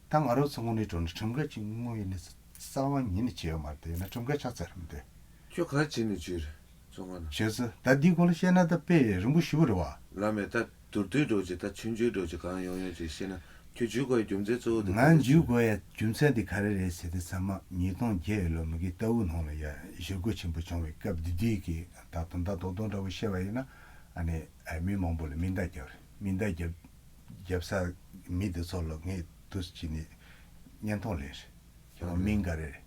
ད་ང་རང་ཚོ་དངོས་གནས་དྲང་གནས་ཁྲིམས་འགལ་ཅིག་དངོས་ཡིན་ནི་རྩ་བ་ཉིད་ནས་བྱས་ཡོད་མ་རེད། དེ་ཡིན་ན་ཁྲིམས་འགལ་ཆགས་ཚར་མི་འདུག་ཁྱོད་ག་རེ་བྱས་ནས་བྱོས་རེད། བཙོན་ཁང་ནང་། བྱས་ཙང་ད་འདིའི་སྐོར་ལ་བཤད་ན་ད་དཔེ་རིང་པོ་ཞེ་པོ་རེད་བ། ལ་མེད། ད་མདོར་བསྡུས་འདྲ་བོ་ཅིག་ད་ཆུང་ཆུང་འདྲ་བོ་ཅིག་གང་ཡོང་ཡོང་ཅིག་བཤད་ན། ཁྱོད་འཇུས་དགོས་ཡ་རྒྱུ་མཚན་གཙོ་བོ་དེ་ག་རེ་རེད། ང་འཇུས་དགོས་ཡ་རྒྱུ་མཚན་དེ་ག་རེ་རེད་ཟེར་དུས་ཙམ་པ། ཉིས་སྟོང་བརྒྱད་ལོ་མ་གི་རྟའུ་ནང་ལ་ཡ་ཞི་རྒོལ་ཆེན་པོ་བྱུང་བའི་སྐབས་དེ་དུས་ཀྱི་ད་དོན་དག་རྡོག་རྡོག་འདྲ་བོ་བཤད་པ་ཡིན་ན། ཨ་ནི་ཨ་མི་མང་པོ་ལ་མེ་མདའ་བརྒྱབ་རེད། མེ་མདའ་བརྒྱབ་བརྒྱབ་ས་མི་དེ་ཚོ་ལ་ངས་དུས་ཅི་ནས་བརྙན་ཐུང་ལེན་རེད། ཁྱོད་རང་མིང་ག་རེ་རེད།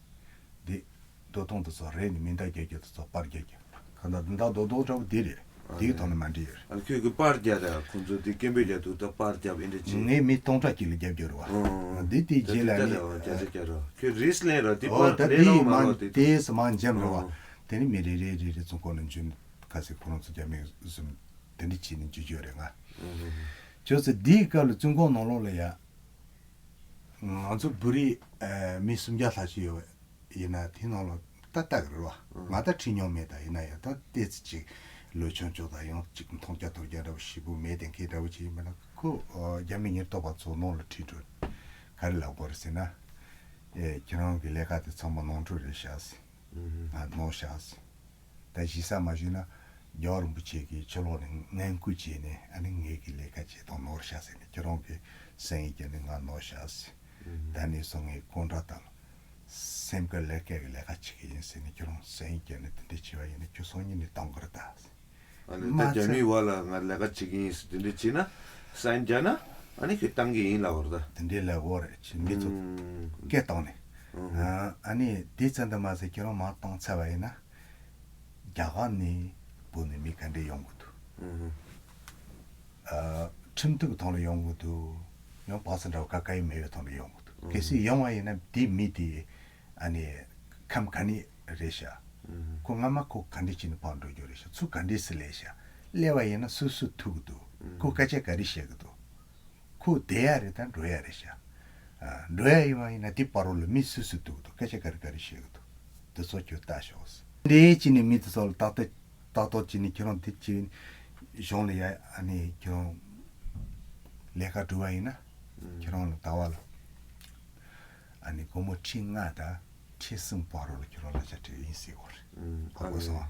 འདི་རྡོ་ཐུང་དེ་ཚོ་རེད་ནས་མེ་མདའ་རྒྱག་རྒྱུ་དེ་ཚོ་པར་རྒྱག་རྒྱུ། གང་ལྟར་འདི་འདྲ་རྡོག་རྡོག་འདྲ་བོ་འདི་རེད། ཨ་འདིའི་ཐོག་ནས་མ་འགྲིག་ཡོད་རེད། ཨ་ཁྱོད་ཀྱིས་པར་རྒྱག་རེད། ཁོང་ཚོ་འདི་སྐད་འབོད་རྒྱག་འདུག་ད་པར་རྒྱབ་ཨེ་འདྲ་བྱས། ངས་མི་སྟོང་ཕྲག་གཅིག་ལ་རྒྱབ་རྒྱུ་རེད་བ། ཨ་ཨ། འདི་དེའི་རྗེས་ལ་ཨ་ནི། ད་ལྟ་ལ་བ་རྒྱ་ཆ་རྒྱག་རོགས། ཁྱོད་རིས་ལེན་རོགས། འདི་ཨོ་པར་ད་ལེན་དེའི་ལོང་མ་མང་ལོག་དེ་དེས་མང་འཇམ་རེད་བ། ཨ་ཨ། དེ་ནི་མི་རེ་རེ་རེ་རེ་ཚོ་ཁོ་ན་འཇུ་ཁ་སི་ཁོ་རང་ཚོ་རྒྱ་མི་བཟུམ་དེ་འདྲ་བྱས་ནས་འཇུ་རྒྱུ་རེད་ང་། ཨ་ཨ། ཁྱོད་ཚོ་འདིའི་སྐབས་ལ་བཙོན་ཁང་ནང་ལོགས་ལ་ཡ། ང་ཚོ་བོད་རིགས་ཨ་མི་སུམ་བརྒྱ་ལྷག་ཅིག་ཡོད་པ་ཡིན་ན་དེ་ནང་ལ་ད་ལྟ་གི་རེད་བ། ང་ད་ཁྲིད་མྱོང་མེད། ད་ཡིན་ན་ཡང་ད་ཏོག་ཙམ་ཅིག་ལོ་ཆུང་ཆུང་དང་ཡང་ཅིག་མཐོང་རྒྱ་ཐོས་རྒྱ་འདྲ་བོ་ཞེ་པོ་མེད་དེ་མཁན་འདྲ་བོ་ཅིག་ཡིན་པ་ན། ཁོ་ཨ་རྒྱ་མི་ཉེན་རྟོག་པ་ཚོ་ནང་ལ་ཁྲིད་འགྲོ། ག་རེ་ལབ་དགོས་རེད་ཟེར་ན། ཨེ་ཁྱེད་རང་གི་ལས་ཀ་དེ་ཚང་མ་ནོར་འཁྲུལ་རེད་ཤག་ཟེར། ང་ནོར་ཤག་ཟེར། ད་གཞི་ས་མ་ཞུས་ན་རྒྱལ་བ་རིན་པོ་ཆེ་གིས་ཕྱི་ལོགས་ནས་ངན་སྐུལ་བྱས་ནས། ཨ་ནི་ངེད་ཀྱི་ལས་ཀ་བྱེད་སྟངས་ནོར་ཤག་ཟེར་ནས། ཁྱེད་རང་གིས་སང་ཉིན་བརྒྱབ་ནས་ང་ནོར་ཤག་ཟེར། ད་ནས་བཟུང་ངས་ཀོན་ཀྲེ་ཏར་ལ་སེམས་ཀྱི་ལས་ཀ་གི་ལས་ཀ་བྱེད་ཀྱི་ཡིན་ཟེར་ནས། ཁྱེད་རང་སང་ཉིན་བརྒྱབ་ནས་དེ་འདྲ་བྱས་པ་ཡིན་ན་ཁྱོད་སང་ཉིན་ནས་གཏོང་གི་རེད་ད་ཟེར། ཨ་ནི་མ་ད་རྒྱ་ཚད། མིའི་བར་ལ་ང་ལས་ཀ་བྱེད་ཀྱི་ཡིན་ཟེར་དེ་འདྲ་བྱས་ན། སང་ཉིན་བརྒྱབ་ན་ཨ་ནི་ཁྱོད་བཏང་གི་ཡིན་ལབ་པ་རེད་ད། དེ་འདྲའི་ལས་འོ་རེད་ཅེས་མི་ཚོ་ཨུམ། སྐད་བཏང་ནས། ཨུམ། ཨ་ཨ་ནི་དེ་ཙམ་དུ་མ་ཟད་ཁྱེད་རང་མར་བཏང་ཚར་བ་ཡིན་ན། རྒྱ་གར་ནས་བོད་ནས་མི་ག་འདྲས་ཡོང་གི་འདུག་ཨུ་ཧུ། ཨ་ཁྲིམས་གཏུག་གི་ཐོག་ལ་ཡོང་གི་འདུག་ཡང་བག་ཚ་འདྲ་བོ་ག་ག་ཡེ་མེད་པའི་ཐོག་ལ་ཡོང་གི་འདུག་ཨུ་ཧུ། གལ་སྲིད་ཡོང་བ་ཡིན་ན་དེ་མི་དེ་ཨ་ནི་ཁམས་ག་ནས་རེད་ཤག་ཨུ་ཧུ། ཁོ་སྔ་མ་ཁོ་ག་འདྲས་བྱས་ནས་ཕར་འགྲོ་རྒྱུ་རེད་ཤག་ཚུར་ག་འདྲས་སེ་སླེབས་ཤག་སླེབས་པ་ཡིན་ན་སུ་སུ་ཐུག་གི་འདུག་ཨུ་ཧུ། ཁོ་སྐད་ཆ་ག་རེ་བཤད་གི་འདུག་ཁོ་བསྡད་ཡ་རེད་ད་འགྲོ་ཡ་རེད་ཤག་ཨ། འགྲོ་ཡ་ཡིན་པ་ཡིན་ན་དེ་བར་རོ་ལ་མི་སུ་སུ་འདུག་འདུག་སྐད་ཆ་ག་རེ་ག་རེ་བཤད་གི་འདུག་དེ་ཚོ་ཁྱོད་ལྟ་ཤོག་ཟེར། འདྲེ་ཅི་ནས་མི་དེ་ཚོ་ལ་ཏག་ཏག་ཏག་ཏག་ཅི་ནས་ཁྱེད་རང་དེ་ཅི་གཞུང་ལ་ཡ་ཨ་ནི་ཁྱེད་རང་ལས་ཀ་སྒྲུབ་པ་ཡིན་ན། ཁྱེད་རང་ལ་ཟླ་བ་ལ་ཨ་ནི་སྒོར་མོ་ཁྲི་ལྔ་དང་ཁྲི་གསུམ་བར་རོ་ལ་ཁྱེད་རང་གླ་ཆ་སྤྲད་ཡིན་ཟེར་བ་རེད། ཨུམ། གོ་སོང་ཨ།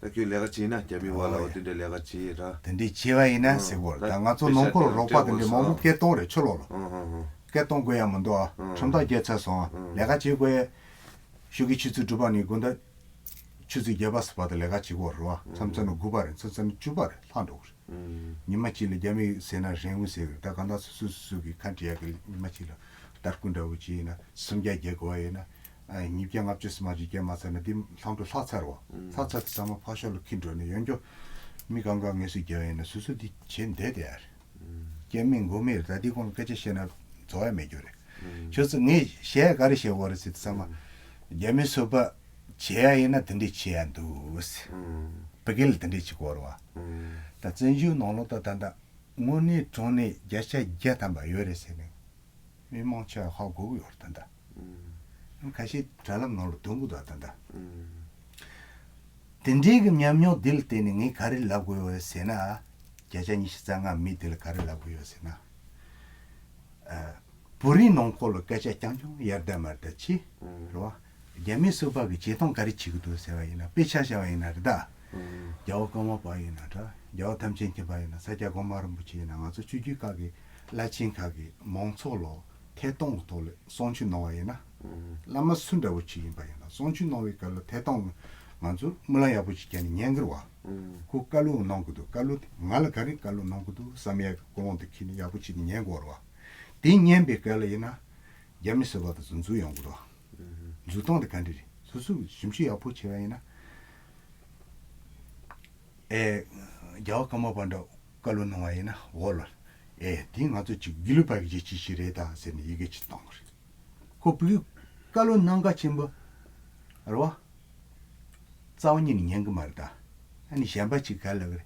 ད་ཁྱོད་ལས་ཀ་བྱེད་ན་རྒྱ་མི་བ་ལ་བ་དེ་འདྲའི་ལས་ཀ་བྱེད་ར། དེ་འདྲའི་བྱེད་པ་ཡིན་ན་ཟེར་གོ་ར། ད་ང་ཚོ་ནང་ཁུལ་རོགས་པ་དེ་འདྲའི་མང་པོ་སྐད་གཏོང་རེད་ཕྱི་ལོགས་ལ། སྐད་གཏོང་དགོས་ཡ་མི་འདུག་ཨ། ཁྲིམས་ཐག་བཅད་ཚར་སོང་ཨ། ལས་ཀ་བྱེད་དགོས་ཡ། ཞོགས་ཀའི་ཆུ་ཚོད་དྲུག་པ་ནས་དགོང་དག་ཆུ་ཚོད་བརྒྱད་པ་ཟེར་བར་དུ་ལས་ཀ་བྱེད་དགོས་རེད་བ། མཚམས་མཚམས་ནས་དགུ་པ་རེད། མཚམས་མཚམས་ནས་བཅུ་པ་རེད། ལྷག་འགྲོ་གི་རེད། ཉི་མ་གཅིག་ལ་རྒྱ་མི་ཟེར་ན་རིན་གོང་ཟེར་གི་རེད། ད་གང་ལྟར་སོ་སོ་སོ་སོ་གི་ཁ་འབྲལ་ཡག་གི་ཉི་མ་གཅིག་ལ་སྟར་ཀུ་འདྲ་བོ་ཅིག་ཡིན་ན་སུམ་བརྒྱ་རྒྱག་དགོས་པ་ཡིན་ན། ཨ་ཉིས་བརྒྱ་ལྔ་བཅུ་ཙམ་ཅིག་རྒྱག་མ་ཚར་ན་དེ་ལྷག་འགྲོ་ལྷག་ཚར་བ། ལྷག་ཚར་དེ་ཚང་མ་ཕར་ཕྱོགས་ལ་འཁྱེར་འགྲོ་ནས་ཡོང་རྒྱུ། མི་གང་ག་ངལ་གསོ་རྒྱག་ཡིན་ན་སོ་སོ་དེ་བྱེད་བསྡད་དེ་ཡ་རེད། སྐྱེ་མེད་མགོ་མེད་རེད། ད་དེ་གོང་ལ་སྐད་ཆ་བཤད་ན་རྫོགས་ཡ་མེད་རྒྱུ་རེད། ཁྱོད་ཚོ་ངས་བཤད་ཡ་ག་རེ་བཤད་དགོས་རེད་ཟེར་དུས་ཙམ་པ། རྒྱ་མི་སོ་པ་བྱེད་ཡ་ཡིན་ན་དེ་འདྲས་བྱེད་ཡ་འདུག་ཟེར། བོད་སྐད་ལ་དེ་འདྲས་བྱེད་དགོས་རེད་བ། ད་བཙན་བྱོལ་ནང་ལོགས་ད་ད་ལྟ་དངོས་གནས་དྲང་གནས་བརྒྱ་ཆ་བརྒྱ་ཐམ་པ་ཡོད་རེད་ཟེར་ནས། མི་མང་ཆེ་བ་ཧ་གོ་གི་ཡོད་རེད་ད་ལྟ། ཁ་ཤས་དྲ་ལམ་ནང་ལ་འདོན་གི་འདུག་ད་ལྟ། དེ་འདྲའི་གི་ཉམས་མྱོང་འདི་ལ་བརྟེན་ནས་ངས་ག་རེ་ལབ་དགོས་ཡོད་ཟེར་ན། བརྒྱ་ཆ་ཉི་ཤུ་རྩ་ལྔ་མི་འདི་ལ་ག་རེ་ལབ་དགོས་ཡོད་ཟེར་ན། ཨ། བོད་རིགས་ནང་ཁོག་ལ་སྐད་ཆ་རྐྱང་རྐྱང་ཡར་ལྡབ་མར་ལྡབ་བྱེད། རེད་བ། རྒྱ་མི་སོ་པ་གི་བྱེད་སྟངས་ག་རེ་བྱེད་ཀྱི་འདུག་ཟེར་བ་ཡིན་ན། དཔེ་ཆ་བཞག་པ་ཡིན་ན་རེད་ད། རྒྱལ་བ་ཀརྨ་པ་ཡིན་ན་འདྲ། རྒྱལ་བ་ཐམས་ཅད་མཁྱེན་པ་ཡིན་ན། ས་སྐྱ་གོང་མ་རིན་པོ་ཆེ་ཡིན་ན། ང་ཚོ་ཆོས་བརྒྱུད་ཁག་གི་བླ་ཆེན་ཁག་གི་མང་ཚོགས་ལ་ཐད་གཏོང་གི་ཐོག་ལ་གསུང་ཆོས་གནང་བ་ཡིན་ན། བླ་མ་སུ་འདྲ་བོ་ཅིག་ཡིན་པ་ཡིན་ན་གསུང་ཆོས་གནང་བའི་སྐབས་ལ་ཐད་གཏོང་ང་ཚོ་སྨོན་ལམ་ཡག་པོ་ཅིག་བརྒྱབ་ནས་ཉན་གི་རེད་བ། ཁོ་བཀའ་སློབ་གནང་གི་འདུག་བཀའ་སློབ་དེ་ང་ལ་ག་རེ་བཀའ་སློབ་གནང་གི་འདུག་བསམ་ཡག་གི་ཀུན་སློང་དེ་ཁྱེར་ནས་ཡག་པོ་བྱས་ནས་ཉན་དགོས་རེད་བ། དེ་ཉན་པའི་སྐབས་ལ་ཡིན་ན་རྒྱ་མི་སུ་བ་དེ་ཚོ་འཛུལ་ཡོང་གི་རེད་བ། འཛུལ་སྟངས་དེ་ག་འདྲ་རེད། སོ་སོས་ཞིབ་འཇུག་ཡག་པོ་བྱས་པ་ཡིན་ན། ཨེ། རྒྱལ་བ་ཀརྨ་པ་འདྲ་བཀའ་སློབ་གནང་བ་ཡིན་ན་འོ་ལ། ཨེ་དེ་ང་ཚོ་ཅིག་དགེ་ལུགས་པ་གི་ཅིག་ཅིག་རེད་ད་ཟེར་ནས་ཡི་གེ་ཅིག་བཏང་བ་རེད། ཁོ་བོས་བཀའ་སློབ་གནང་གལ་ཆེན་པོ་རེད་བ། རྩ་བ་ཉིད་ནས་ཉན་གི་མ་རེད་ད། ཨ་ནི་གཞན་པ་ཅིག་ག་ལ་གི་རེད།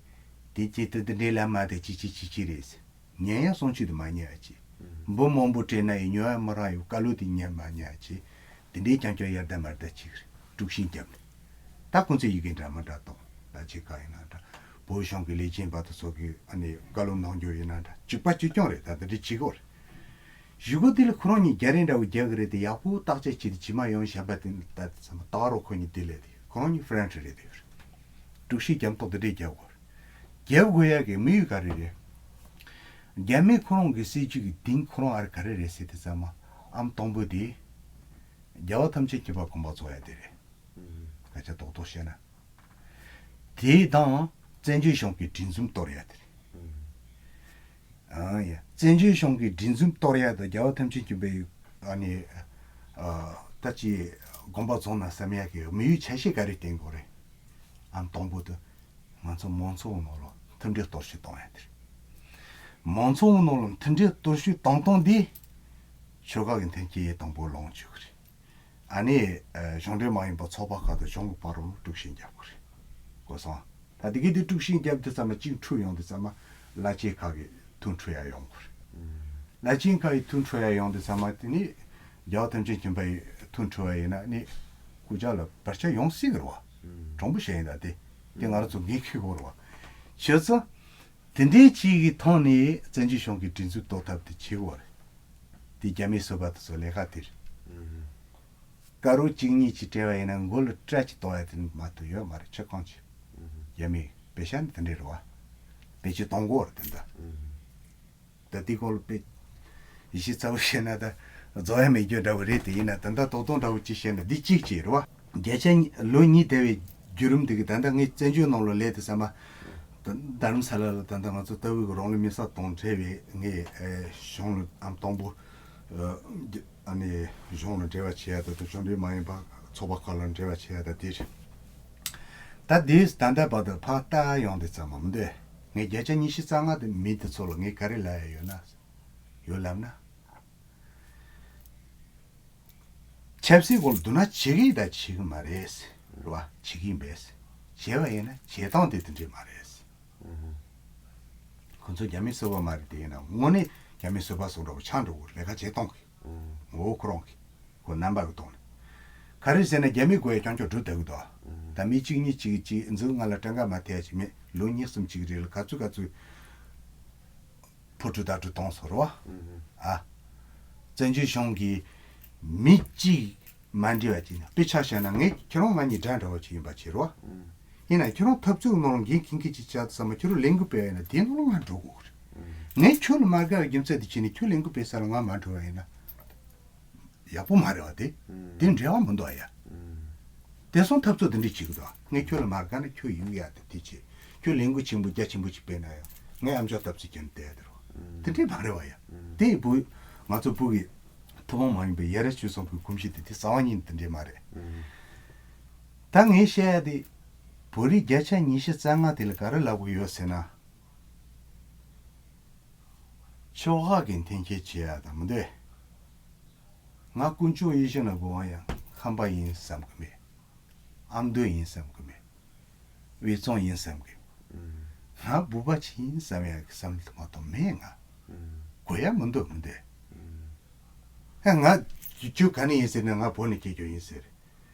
དེ་ཅི་ཏི་ཏི་འདྲེ་ལ་མ་དེ་ཅི་ཅི་ཅི་ཅི་རེད་ཟེར། ཉན་ཡང་གསུང་ཆོས་དེ་མ་ཉན་ཡ་ཅི། འབུ་མང་པོ་སྤྲད་ན་ཡི་ཉོ་ཡ་མི་རག་ཡོད་བཀའ་སློབ་དེ་ཉན་མ་ཉན་ཡ་ཅི། དེ་འདྲའི་རྐྱང་རྐྱང་ཡར་ལྡབ་མར་ལྡབ་ཅིག་རེད་དཀྲུག་ཤིང་བརྒྱབ་ནས། ད་ཁོང་ཚོས་ཡི་གེ་འདྲ་མི་འདྲ་གཏོང་ད་ཅི་ག་ཡིན་ན་འདྲ། བོད་གཞུང་གི་ལས་བྱེད་པ་དེ་ཚོ་གི་ཨ་ནི་བཀའ་སློབ་གནང་རྒྱུ་ཡིན་ན་འདྲ་གཅིག་པ་གཅིག་རྐྱང་རེད་ད་དེ་འདྲའི་བྱེད་སྒོ་རེད། གཞུག་གུ་དེ་ལ་ཁོ་རང་གཉིས་རྒྱ་རེད་འདྲ་བོ་རྒྱག་གི་རེད་དེ་ཡག་པོ་བརྟག་དཔྱད་བྱས་ཏེ་ཇི་མ་ཡོང་བཞག་པ་དེ་ད་དེ་ཚང་མ་ལྟ་རོགས་ཁོ་གཉིས་དེ་ལས་དེ་ཁོ་རང་གཉིས་ཧྥ་རན་ཁྲི་རེད་དེ་རེད། དཀྲུག་ཤིང་རྒྱབ་ཐོག་དེ་འདྲས་རྒྱབ་དགོས་རེད། རྒྱབ་དགོས་ཡ་གི་དམིགས་ཡུལ་ག་རེ་རེད། རྒྱ་མི་ཁོ་རང་གི་སྲིད་ཇུས་ཀྱི་གཏིང་ཁོ་རང་ཨར་ག་རེ་རེད་ཟེར་དེ་ཚང་མ་ཨམ་དང་པོ་དེ་རྒྱལ་བ་ཐམས་ཅད་མཁྱེན་པ་དགོངས་པ་རྫོགས་ཡ་དེ་རེད། སྐད་ཆ་རྡོག་རྡོག་བཤད་ན། དེ་དང་བཙན་བྱོལ་གཞུང་གི་སྒྲིག་འཛུགས་གཏོར་ཡ་དེ་རེད། ཨང་ཡ། བཙན་བྱོལ་གཞུང་གི་སྒྲིག་འཛུགས་གཏོར་ཡ་དང་རྒྱལ་བ་ཐམས་ཅད་མཁྱེན་པའི་ཨ་ནི་ཨ་ད་ཅི་དགོངས་པ་རྫོགས་ན་བསམ་ཡ་གི་དམིགས་ཡུལ་ཆ་ཤས་ག་རེ་བསྟན་དགོས་རེད། ཨང་དང་པོ་དེ་ང་ཚོ་མང་ཚོགས་ནང་ལ་མཐུན་སྒྲིལ་གཏོར་བཤིག་གཏོང་ཡ་དེ་རེད། མང་ཚོགས་ནང་ལ་མཐུན་སྒྲིལ་གཏོར་བཤིག་གཏོང་སྟངས་འདི་ཆོལ་ཁ་གི་འཐེན་འཁྱེར་ཡས་དང་པོ་ལོངས་སྤྱོད་གི་རེད། ཨ་ནི་ཨ་གཞུང་འབྲེལ་མ་ཡིན་པ་ཚོགས་པ་ཁག་དང་གཞུང་གི་བར་རུ་དཀྲུག་ཤིང་རྒྱག་དགོས་རེད། གོ་སོང་། ད་དེ་གི་དེ་དཀྲུག་ཤིང་རྒྱབ་དུས་ཙམ་མ་གཅིག་འཁྲུག་ཡོང་དུས་ཙམ་མ་བླ་ཆེན་ཁག་གི་ཐུགས་འཁྲུག་ཡ་ཡོང་དགོས་རེད། བླ་ཆེན་ཁག་གི་ཐུགས་འཁྲུག་ཡ་ཡོང་དུས་ཙམ་མ་དེ་ནི་རྒྱལ་བ་ཐམས་ཅད་མཁྱེན་པ་ཡི་ཐུགས་འཁྲུག་ཡ་ཡིན་ན་ནི་སྐུ་ཕྱྭ་ལ་བར་ཆད་ཡོང་སྲིད་གི་རེད་བ། དྲང་པོ་བཤད་ཡིན་ད་དེ་དེ་ང་རང་ཚོ་འགན་འཁྱེར་དགོས་རེད་བ། བྱས་ཙང་དེ་འདྲའི་གཅིག་གི་ཐོག་ནས་བཙན་བྱོལ་གཞུང་གི་སྒྲིག་འཛུགས་གཏོར་ཐབས་དེ་བྱེད་དགོས་རེད། དེ་རྒྱ་མིའི་སོ་པ་དེ་ཚོ་ལས་ཀ་དེ་རེད། དཀར་རོ་གཅིག་གཉིས་ཀྱིས་སྤྲད་པ་ཡིན་ན་མགོ་ལ་སྐྲ་གཅིག་གཏོང་ཡ་དེ་མ་གཏོགས་ཡོད་མ་རེད་ཆ་གང་ཆེ། རྒྱ་མི་པེ་ཤ་ནི་དེ་འདྲས་རེད་བ། པེ་ཅི་གཏོང་གོ་རེད་དེ་འདྲ། ད་དེ་སྐོར་ལ་དཔེ་ཡིད་ཆེས་ཚ་བོ་བཤད་ན་ད་རྫོགས་ཡ་མེད་རྒྱུ་འདྲ་བོ་རེད་དེ་ཡིན་ན་ད་ལྟ་དོག་དོག་འདྲ་བོ་ཅིག་བཤད་ན་འདི་གཅིག་ཅིག་རེད་བ། བརྒྱ་ཆ་ལོ་གཉིས་འདས་པའི་བརྒྱུད་རིམ་དེ་གི་ད་ལྟ་ངས་བཙན་བྱོལ་ནང་ལ་སླེབས་དུས་ཙམ་པ། ད་རྡ་རམ་ས་ལ་ལ་ད་ལྟ་ང་ཚོ་ལྟ་བུའི་གི་རང་ལུས་མེར་སྲེག་དང་འབྲེལ་བའི་ངས་ཨེ་གཞུང་ལ་ཨམ་དང་པོ་ཨ་ནི་གཞུང་ལ་འབྲེལ་བ་བྱེད་ཡ་ད་དུ་གཞུང་འབྲེལ་མ་ཡིན་པ་ཚོགས་པ་ཁག་ལ་འབྲེལ་བ་བྱེད་ཡ་ད་དེ་རེད། ད་དེས་ད་ལྟ་བར་དུ་ཕར་ལྟ་ཡོང་དུས་ཙམ་པ་མི་འདོད་ངས་བརྒྱ་ཆ་ཉི་ཤུ་རྩ་ལྔ་དེ་མི་དེ་ཚོ་ལ་ངས་ག་རེ་ལབ་ཡ་ཡོད་ན་ཡོད་ལབ་ན། ཆབ་སྲིད་སྐོར་ལ་མདུན་ན་བྱེད་ཀྱི་ཡིན་ད་བྱེད་ཀྱི་མ་རེད། རེད་བ། བྱེད་ཀྱི་ཡིན་པས། བྱས་པ་ཡིན་ན་བྱེད་སྟངས་དེ་དེ་འདྲས་མ་རེད། ཁོ་ཚོ་རྒྱ་མི་སོ་པ་མ་རེད་དེ་ཡིན་ན་དངོས་གནས་རྒྱ་མི་སོ་པ་སོང་འགྲོ་བ་ཆགས་འགྲོ་དགོས་ལས་ཀ་བྱེད་སྟངས་ཀྱི། ངོ་བོ་ཁོ་རང་གི། ཁོ་རྣམ་པ་གི་ཐོག་ནས། ག་རེ་ཟེར་ན་རྒྱ་མི་དགོས་ཡ་རྐྱང་རྐྱང་སྒྲུབ་ཐུབ་ཀྱི་འདུག་ད་མི་གཅིག་གཉིས་གཅིག་གཅིག་འཛུགས་ང་ལ་སྤྲང་ཀ་མ་ཐེ་ཡ་ཅིག་མེད་ལོ་གཉིས་གསུམ་གཅིག་རེད་ལ་ག་ཚོད་ག་ཚོད། ཕོ་བྲུ་ད་བྲུ་གཏོང་སོང་རོ། ཨ། བཙན་བྱོལ་གཞུང་གིས་མི་གཅིག་མ་འདྲི་བ་ཅིག་ནི་དཔེ་ཆ་བཞག་ན་ངས་ཁྱེད་རང་ང་གཉིས་དགྲ་འདྲ་བོ་ཅིག་ཡིན་པ་བྱེད་རོ། ཡིན་ན་ཁྱེད་རང་འཐབ་རྩོད་ནང་ལ་འགན་འཁྱེར་མཁན་ཅིག་བྱ་དུས་ཙམ་པ་ཁྱེད་རང་ལས་འགུལ་སྤེལ་བ་ཡིན་ན་དེའི་ནང་ལ་ང་འགྲོ་དགོས་རེད། ངས་ཁྱོད་ལ་མ་དགའ་བའི་རྒྱུ་མཚན་དེ་བྱས་ནས་ཁྱོད་ལས་འགུལ་སྤེལ་ས་ལ་ང་མ་འགྲོ་བ་ཡིན་ན། ཡག་པོ་མ་རེད་བ་དེ། དེ་འབྲེལ་བ་མི་འདུག་ཡ། དེ་སོང་འཐབ་རྩོད་དེ་འདྲས་བྱེད་ཀྱི་འདུག་ངས་ཁྱོད་ལ་མ་དགའ་ན་ཁྱོད་ཡིན་ཡ་དེ་དེ་བྱེད། ཁྱོད་ལས་འགུལ་ཆེན་པོ་རྒྱ་ཆེན་པོ་ཞིག་སྤེལ་ན་ཡང་ངས་ཨམ་ཅོག་སྟབས་ཚིག་ཁྱོད་བལྟས་ཡ་དེ་རེད་བ། དེ་འདྲས་མ་རེད་བ་ཡ། དེ་བུ་ང་ཚོ་བུ་གི་ཐུན་མོང་མ་ཡིན་པའི་ཡ་རབས་སྤྱོད་བཟང་པོའི་གོམས་གཤིས་དེ་དེ་རྩ་བ་ཉིད་དེ་འདྲས་མ་རེད། ད་ངས་བཤད་ཡ་དེ་བོད་རིགས་བརྒྱ་ཆ་ཉི་ཤུ་རྩ་ལྔ་དེ་ལ་ག་རེ་ལབ་དགོས་ཡོད་ཟེར་ན། ཆོལ་ཁ་གི་འཐེན་འཁྱེར་བྱེད་ཡ་དང་མི་འདོད། ང་དཀོན་མཆོག་ཡེ་ཤེས་ན་དགོས་པ་ཡང་ཁམས་པ་ཡིན་བསམ་གི་མེད། ཨ་མདོ་ཡིན་བསམ་གི་མེད། དབུས་གཙང་ཡིན་བསམ་གི། ང་བོད་པ་ཅིག་ཡིན་བསམ་ཡ་གི་བསམ་བློ་མ་གཏོགས་མེད་ང་། དགོས་ཡ་མི་འདུག་མི་འདོད། ཨ་ང་ཁྱོད་ག་ནས་ཡིན་ཟེར་ན་ང་བོད་ནས་སྐྱེས་རྒྱུ་ཡིན་ཟེར།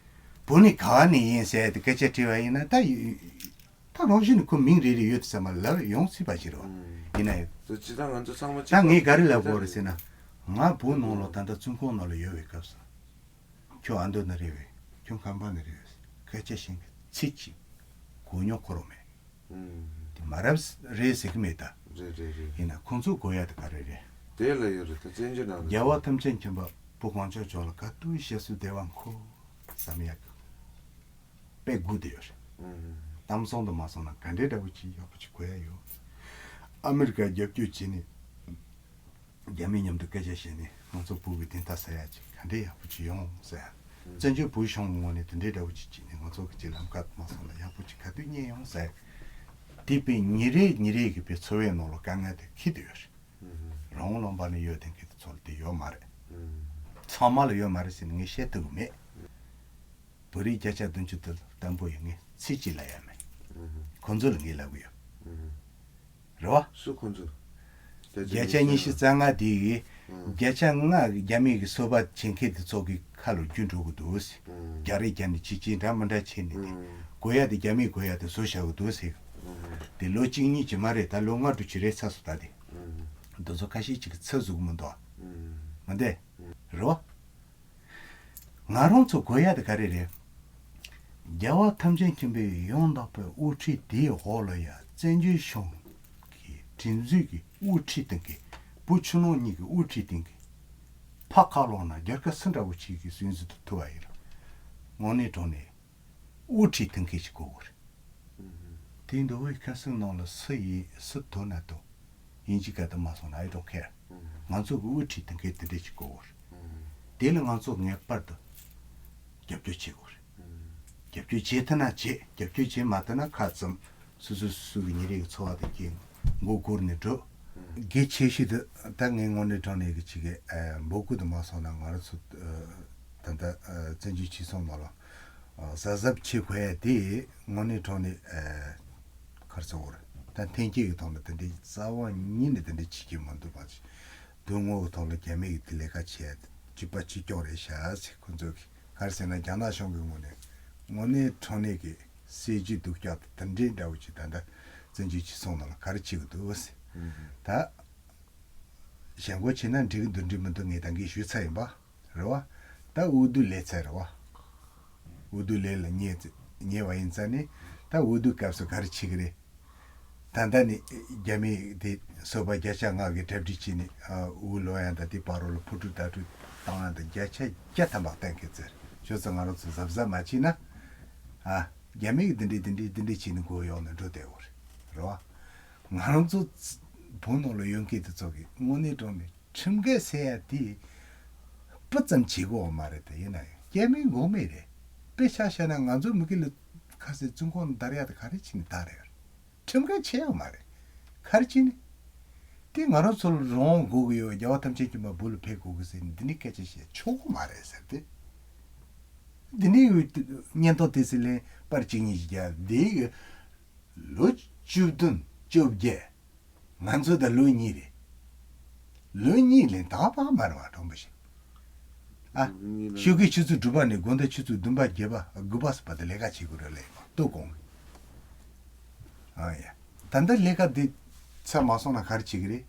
བོད་ནས་ག་བ་ནས་ཡིན་ཟེར་ཏེ་སྐད་ཆ་དྲིས་པ་ཡིན་ན་ད་ཡོད། ད་རང་བཞིན་ནས་ཁོ་མིང་རེ་རེ་ཡོད་ཟེར་མ་ལབ་ཡོང་སྲིད་པ་ཞིག་རེད་བ། ཡིན་ན་ཡང་། དེ་ཇི་ལྟར་ང་ཚོ་ཚང་མ་གཅིག་ད་ངས་ག་རེ་ལབ་དགོས་རེད་ཟེར་ན། ང་བོད་ནང་ལ་ད་ལྟ་བཙོན་ཁང་ནང་ལ་ཡོད་པའི་སྐབས་སུ། ཁྱོད་ཨ་མདོ་ནས་རེད་བས། ཁྱོད་ཁམས་པ་ནས་རེད་བས། སྐད་ཆ་བཤད་མཁན་ཚིག་གཅིག་གོ་མྱོང་ཁོ་རང་མེད། དེ་མ་རབས་རེད་ཟེར་གི་མེད་ད། རེད་རེད་རེད། ཡིན་ན་ཁོང་ཚོ་དགོས་ཡ་དེ་ག་རེ་རེད། དེ་ལ་ཡོད་རེད་ད་བཙན་བྱོལ་ནང་ལ། རྒྱལ་བ་ཐམས་ཅད་མཁྱེན་པ་ བུ་གང་ཅོག་ཅོག་ལ་ག་དུས་ཤེས་སུ་བདེ་བ་འཁོར་བསམ་ཡག་གི་དཔེ་སྒུག་བསྡད་ཡོད་རེད། ཨུམ། གཏམ་བཟང་དུ་མ་སོང་ན་ག་འདྲའི་འདྲ་བོ་ཅིག་ཡག་པོ་ཅིག་གོ་ཡ་ཡོད། ཨ་མི་རི་ཀ་རྒྱབ་སྐྱོར་བྱས་ནས་རྒྱ་མི་མཉམ་དུ་སྐད་ཆ་བཤད་ནས་ང་ཚོ་བོད་ཀྱི་བདེན་མཐའ་གསལ་ཡ་ཅིག་ག་འདྲའི་ཡག་པོ་ཅིག་ཡོང་ཟེར་ཡ། ཨུམ། བཙན་བྱོལ་བོད་གཞུང་གི་ངོས་ནས་དེ་འདྲའི་འདྲ་བོ་ཅིག་བྱས་ནས་ང་ཚོ་གི་ཅིག་ལམ་ཁ་དུ་མ་སོང་ན་ཡག་པོ་ཅིག་ག་དུས་རྙེད་ཡོང་ཟེར་ཡ། དེ་དཔེ་ཉིན་རེ་ཉིན་རེ་གི་དཔེ་འཚོ་བའི་ནང་ལ་དཀའ་ངལ་དེ་འཁྱེར་བསྡད་ཡོད་རེད། རང་དབང་ལུང་པ་ནས་ཡོད་དེ་མཁན་དེ་ཚོར་དེ་ཡོད་མ་རེད། ཚང་མ་ལ་ཡོད་མ་རེད་ཟེར་ནས་ངས་བཤད་ཐུབ་ཀྱི་མེད། བོད་རིགས་བརྒྱ་ཆ་བདུན་ཅུ་དེ་ལ་བརྟན་པོ་ཡོད། ངས་ཚིག་གཅིག་ལབ་ཡ་མེད། ཁོ་ཚོ་ལ་ངས་ལབ་གི་ཡོད། རེད་བ། སུ་ཁོ་ཚོ། བརྒྱ་ཆ་ཉི་ཤུ་རྩ་ལྔ་དེ་གི་བརྒྱ་ཆ་ལྔ་གི་རྒྱ་མི་གི་སོ་པ་བྱེད་མཁན་དེ་ཚོ་གི་ཁ་ལ་རྒྱུ་འགྲོ་གི་འདུག་ཟེར། རྒྱག་རེས་རྒྱག་ནས་ཅི་ཅི་འདྲ་མི་འདྲ་བྱས་ནས་དེ་དགོས་ཡ་དེ་རྒྱ་མིས་དགོས་ཡ་དེ་བཟོ་བཞག་གི་འདུག་ཟེར། དེ་ལོ་གཅིག་གཉིས་ཀྱི་མ་རེད། ད་ལོ་ལྔ་དྲུག་ཅིག་རེད་ཚར་སོང་ད་དེ། འདི་ཚོ་ཁ་ཤས་ཅིག་གི་ཚབ་ཟུག་མི་འདུག་ཨ། མ་འདས། རེད་བ། ང་རང་ཚོ་དགོས་ཡ་དེ་ག་རེ་རེད། རྒྱལ་བ་ཐམས་ཅད་མཁྱེན་པའི་ཡང་དག་པའི་དབུ་ཁྲིད་དེའི་འོག་ལ་ཡ་བཙན་བྱོལ་གཞུང་གི་སྒྲིག་འཛུགས་ཀྱི་དབུ་ཁྲིད་དེ་གི་བུ་ཕྱི་ནང་གཉིས་ཀྱི་དབུ་ཁྲིད་དེ་གི་ཕ་ཁ་ལོག་ན་རྒྱལ་ཁབ་སུ་འདྲ་བོ་ཅིག་གི་སྲིད་འཛིན་དུ་ཐུག་པ་ཡིན་ན། དངོས་གནས་དྲང་གནས་དབུ་ཁྲིད་དེ་གི་ཞིག་དགོས་གོ་རེད། དེ་འདི་བོད་ཁ་སང་ནང་ལ་སུ་ཡིན་སུ་ཐུག་ན་ཐུག་ཡིན་གཅིག་ག་དུ་མ་སོང་ན་I don't care། ང་ཚོ་གི་དབུ་ཁྲིད་དེ་གི་དེ་འདྲས་ཅིག་དགོས་གོ་རེད། དེ་ལ་ང་ཚོ་ངེས་པར་དུ་རྒྱབ་སྐྱོར་བྱེད་དགོས་རེད། རྒྱབ་སྐྱོར་བྱེད་ཐུབ་ན་བྱེད། རྒྱབ་སྐྱོར་བྱེད་མ་ཐུབ་ན་ཁ་བཙུམ། སོ་སོ་སོ་སོ་གི་ཉིན་རེ་གི་འཚོ་བ་དང་སྐྱེལ། མགོ་སྒུར་ནས་འགྲོ། གལ་ཆེ་ཤོས་དེ་ད་ངས་དངོས་གནས་དྲང་གནས་ཀྱི་ཅིག་གི་འབོད་སྐུལ་དུ་མ་སོང་ན་ང་རང་ཚོ་ད་ལྟ་བཙན་བྱོལ་སྤྱི་ཚོགས་ནང་ལ་གཟབ་གཟབ་བྱེད་དགོས་ཡ་དེ་དངོས་གནས་དྲང་གནས་ག་རེ་ཟེར་དགོས་རེད། ད་འཐེན་འཁྱེར་གྱི་ཐོག་ལ་དེ་འདྲའི་རྩ་བ་ཉིད་ནས་དེ་འདྲའི་བྱེད་ཀྱི་མི་འདུག་པ། ཅིག་དོན་དངོས་ཀྱི་ཐོག་ལ་རྒྱ་མི་གི་དེ་ལས་ཀ་བྱེད་ཡ་དེ་གཅིག་པ་གཅིག་རྐྱང་རེད་ཤག་ཟེར། ཁོ་ཚོས་ག་རེ་ཟེར་ན་རྒྱ་ནག་གཞུང་གི་ངོས་ནས་དངོས་གནས་དྲང་གནས་ཀྱི་སྲིད་ཇུས་སྡུག་ཅག་དེ་འདྲའི་འདྲ་བོ་ཅིག་ད་ལྟ་བཙན་བྱོལ་སྤྱི་ཚོགས་ནང་ལ་ག་རེ་བྱེད་ཀྱི་འདུག་ཟེར། ད་ཞེན་ཁོག་བྱས་ན་འགྲིག་གི་འདུག་འགྲིག་མི་འདུག་ངས་ད་གིན་ཞུས་ཚར་ཡིན་པ་རེད་བ། ད་འོས་བསྡུ་སླེབས་ཚར་རེད་བ། འོས་བསྡུ་སླེབས་ལ་ཉེ་ཉེ་བ་ཡིན་ཙང་ནི་ད་འོས་བསྡུ་སྐབས་སུ་ག་རེ་བྱེད་ཀྱི་རེད། ད་ལྟ་ནི་རྒྱ་མི་དེ་སོ་པ་བརྒྱ་ཆ་ལྔ་གི་གྲ་སྒྲིག་བྱས་ནས་འོས་ལོན་ཡ་ད་དེ་བར་རོ་ལ་ཕུ་དཀྲུག་ད་དཀྲུག་བཏང་ཡ་ད་བརྒྱ་ཆ་བརྒྱ་ཐམ་པ་གཏན་འཁེལ་ཚར། ཁྱོད་ཚོ་ང་རང་ཚོ་གཟབ་གཟབ་མ་བྱས་ན། ཨ། རྒྱ་མི་གི་འདི་འདྲས་འདི་འདྲས་འདི་འདྲས་བྱས་ནས་མགོ་གཡོག་ནས་འགྲོ་བསྡད་ཡོད་རེད། རེད་བ། ང་རང་ཚོ་བོད་ནང་ལ་ཡོད་མཁན་དེ་ཚོ་གི་དངོས་གནས་དྲང་གནས་ཁྲིམས་འགལ་ཟེར་ཡ་དེ་སྤུ་ཙམ་བྱེད་དགོས་བ་མ་རེད། དེ་ཡིན་ན་ཡང་རྒྱ་མིའི་འགོག་མེད་རེད། དཔེ་ཆ་བཤད་ན་ང་ཚོ་མི་གི་ལ་ཁ་སའི་བཙོན་ཁང་བརྡར་ཡ་དེ་ག་རེ་བྱས་ནས་བརྡར་རེད། ཁྲིམས་འགལ་བྱས་ཡོད་མ་རེད། ག་རེ་བྱས་ནས། དེ་ང་རང་ཚོ་ལ་རང་དབང་དགོས་ཀྱི་ཡོད། རྒྱལ་བ་ཐམས་ཅད་མཁྱེན་པ་བོད་ལ་ཕེབས་དགོས་ཀྱི་ཟེར་ནས་འདི་ནས་སྐད་ཆ་བཤད་ཆོག་གི་མ་རེད་ཟེར་ཏེ། འདི་ནས་བརྙན་ཐུང་དེ་ཚོ་ལེན་པར་གཅིག་གཉིས་ཤིག་རྒྱག་འདི་གི་ལོ་བཅུ་བདུན་བཅོ་བརྒྱད། ང་ཚོ་ད་ལོ་གཉིས་རེད། ལོ་གཉིས་ལས་ད་བག་མ་རེད་བ། གྲོང་པ་ཞིག་ཨ། ལོ་གཉིས་ལ་ཆུ་གི་ཆུ་ཚོད་དྲུག་པ་ནས་དགོང་དག་ཆུ་ཚོད་བདུན་པ་བརྒྱད་པ་དགུ་པ་ཟེར་བ་དེ་ལས་ཀ་བྱེད་དགོས་རེད་ལས་ལྟོ་གོང་། ཨ་ཡ། ད་ལྟ་ལས་ཀ་འདི་ཚར་མ་སོང་ན་ག་རེ་བྱེད་ཀྱི་རེད།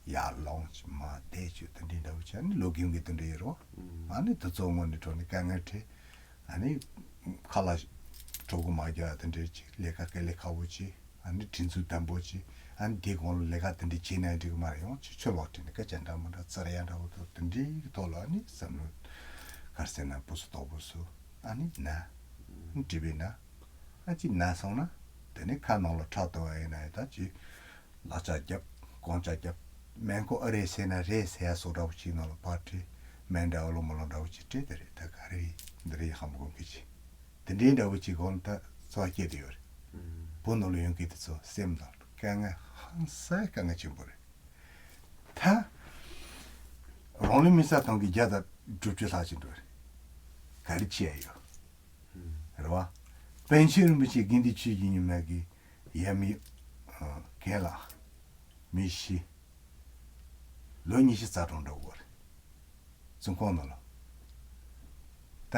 ཡར་ལོངས་མར་བསྡད་བྱོས་དེ་འདྲའི་འདྲ་བོ་བྱས་ནས་ལོ་རྒན་གྱི་དེ་འདྲ་ཡོད་རོ། ཨ་ནི་དེ་ཚོ་དངོས་གནས་དྲང་གནས་དཀའ་ངལ་འཕྲད། ཨ་ནི་ཁ་ལག་གྲོད་ཁོག་མ་རྒྱག་དེ་འདྲའི་ཅིག་ལས་ཀ་དཀའ་ལས་ཁག་པོ་ཅིག་ཨ་ནི་སྒྲིག་འཛུགས་དམ་པོ་ཅིག་ཨ་ནི་དེ་གོང་ལ་ལས་ཀ་དེ་འདྲའི་བྱས་ན་འགྲིག་གི་མ་རེད། ཡང་ཅིག་ཆུ་ལོག་དྲན་ནས་སྐད་ཆ་འདྲ་མི་འདྲ་ཚར་ཡ་འདྲ་བོ་དང་དེ་འདྲའི་གི་ཐོག་ལ་ཨ་ནི་བསམ་བློ་ག་རེ་ཟེར་ན་སྤུ་སུ་དོག་པོ་སུ་ཨ་ནི་ན་ཨ་ནི་འགྲིག་པས་ན། ཨ་ཅིག་ན་སོང་ན་དེ་ནི་ཁ་ནང་ལ་ཁྲག་གཏོང་བ་ཡིན་ན་ཡང་ད་ཅིག་ལག་ཆ་རྒྱབ་གང་ཆ་རྒྱབ་མེན་ཁོ་ཨ་རེད་ཟེར་ན་རེད་ཟེར་ཡ་སོགས་འདྲ་བོ་ཅིག་ནང་ལ་ཕར་ཁྲིད་མེན་འདྲ་བོ་ལོ་མོ་ལོ་འདྲ་བོ་ཅིག་ཁྲིད་དེ་རེད། ད་ག་རེ་འདི་རེད་ཧམ་གོང་གི་ཅིག་དེ་འདྲའི་འདྲ་བོ་ཅིག་གོང་ད་འཚོ་བ་སྐྱེལ་དུ་ཡོད་རེད། བོད་ནང་ལ་ཡོང་མཁན་དེ་ཚོ་སེམས་ནང་དཀའ་ངལ་ཧང་སང་དཀའ་ངལ་ཆེན་པོ་རེད། ད་རང་ལུས་མེ་སྲེག་གཏོང་མཁན་བརྒྱ་དང་དྲུག་ཅུ་ལྷག་ཅིག་འགྲོ་རེད། ག་རེ་བྱེད་ཡ་ཡོད། རེད་བ། པཎ་ཆེན་རིན་པོ་ཆེ་དགེ་འདུན་ཆོས་ཀྱི་ཉི་མ་གི་ཡབ་མེས་རྒན་ལགས་མི་ཤི། ལོ་ཉི་ཤུ་རྩ་གྲངས་འགྲོ་གི་ཡོད་རེད། བཙོན་ཁང་ནང་ལ། ད་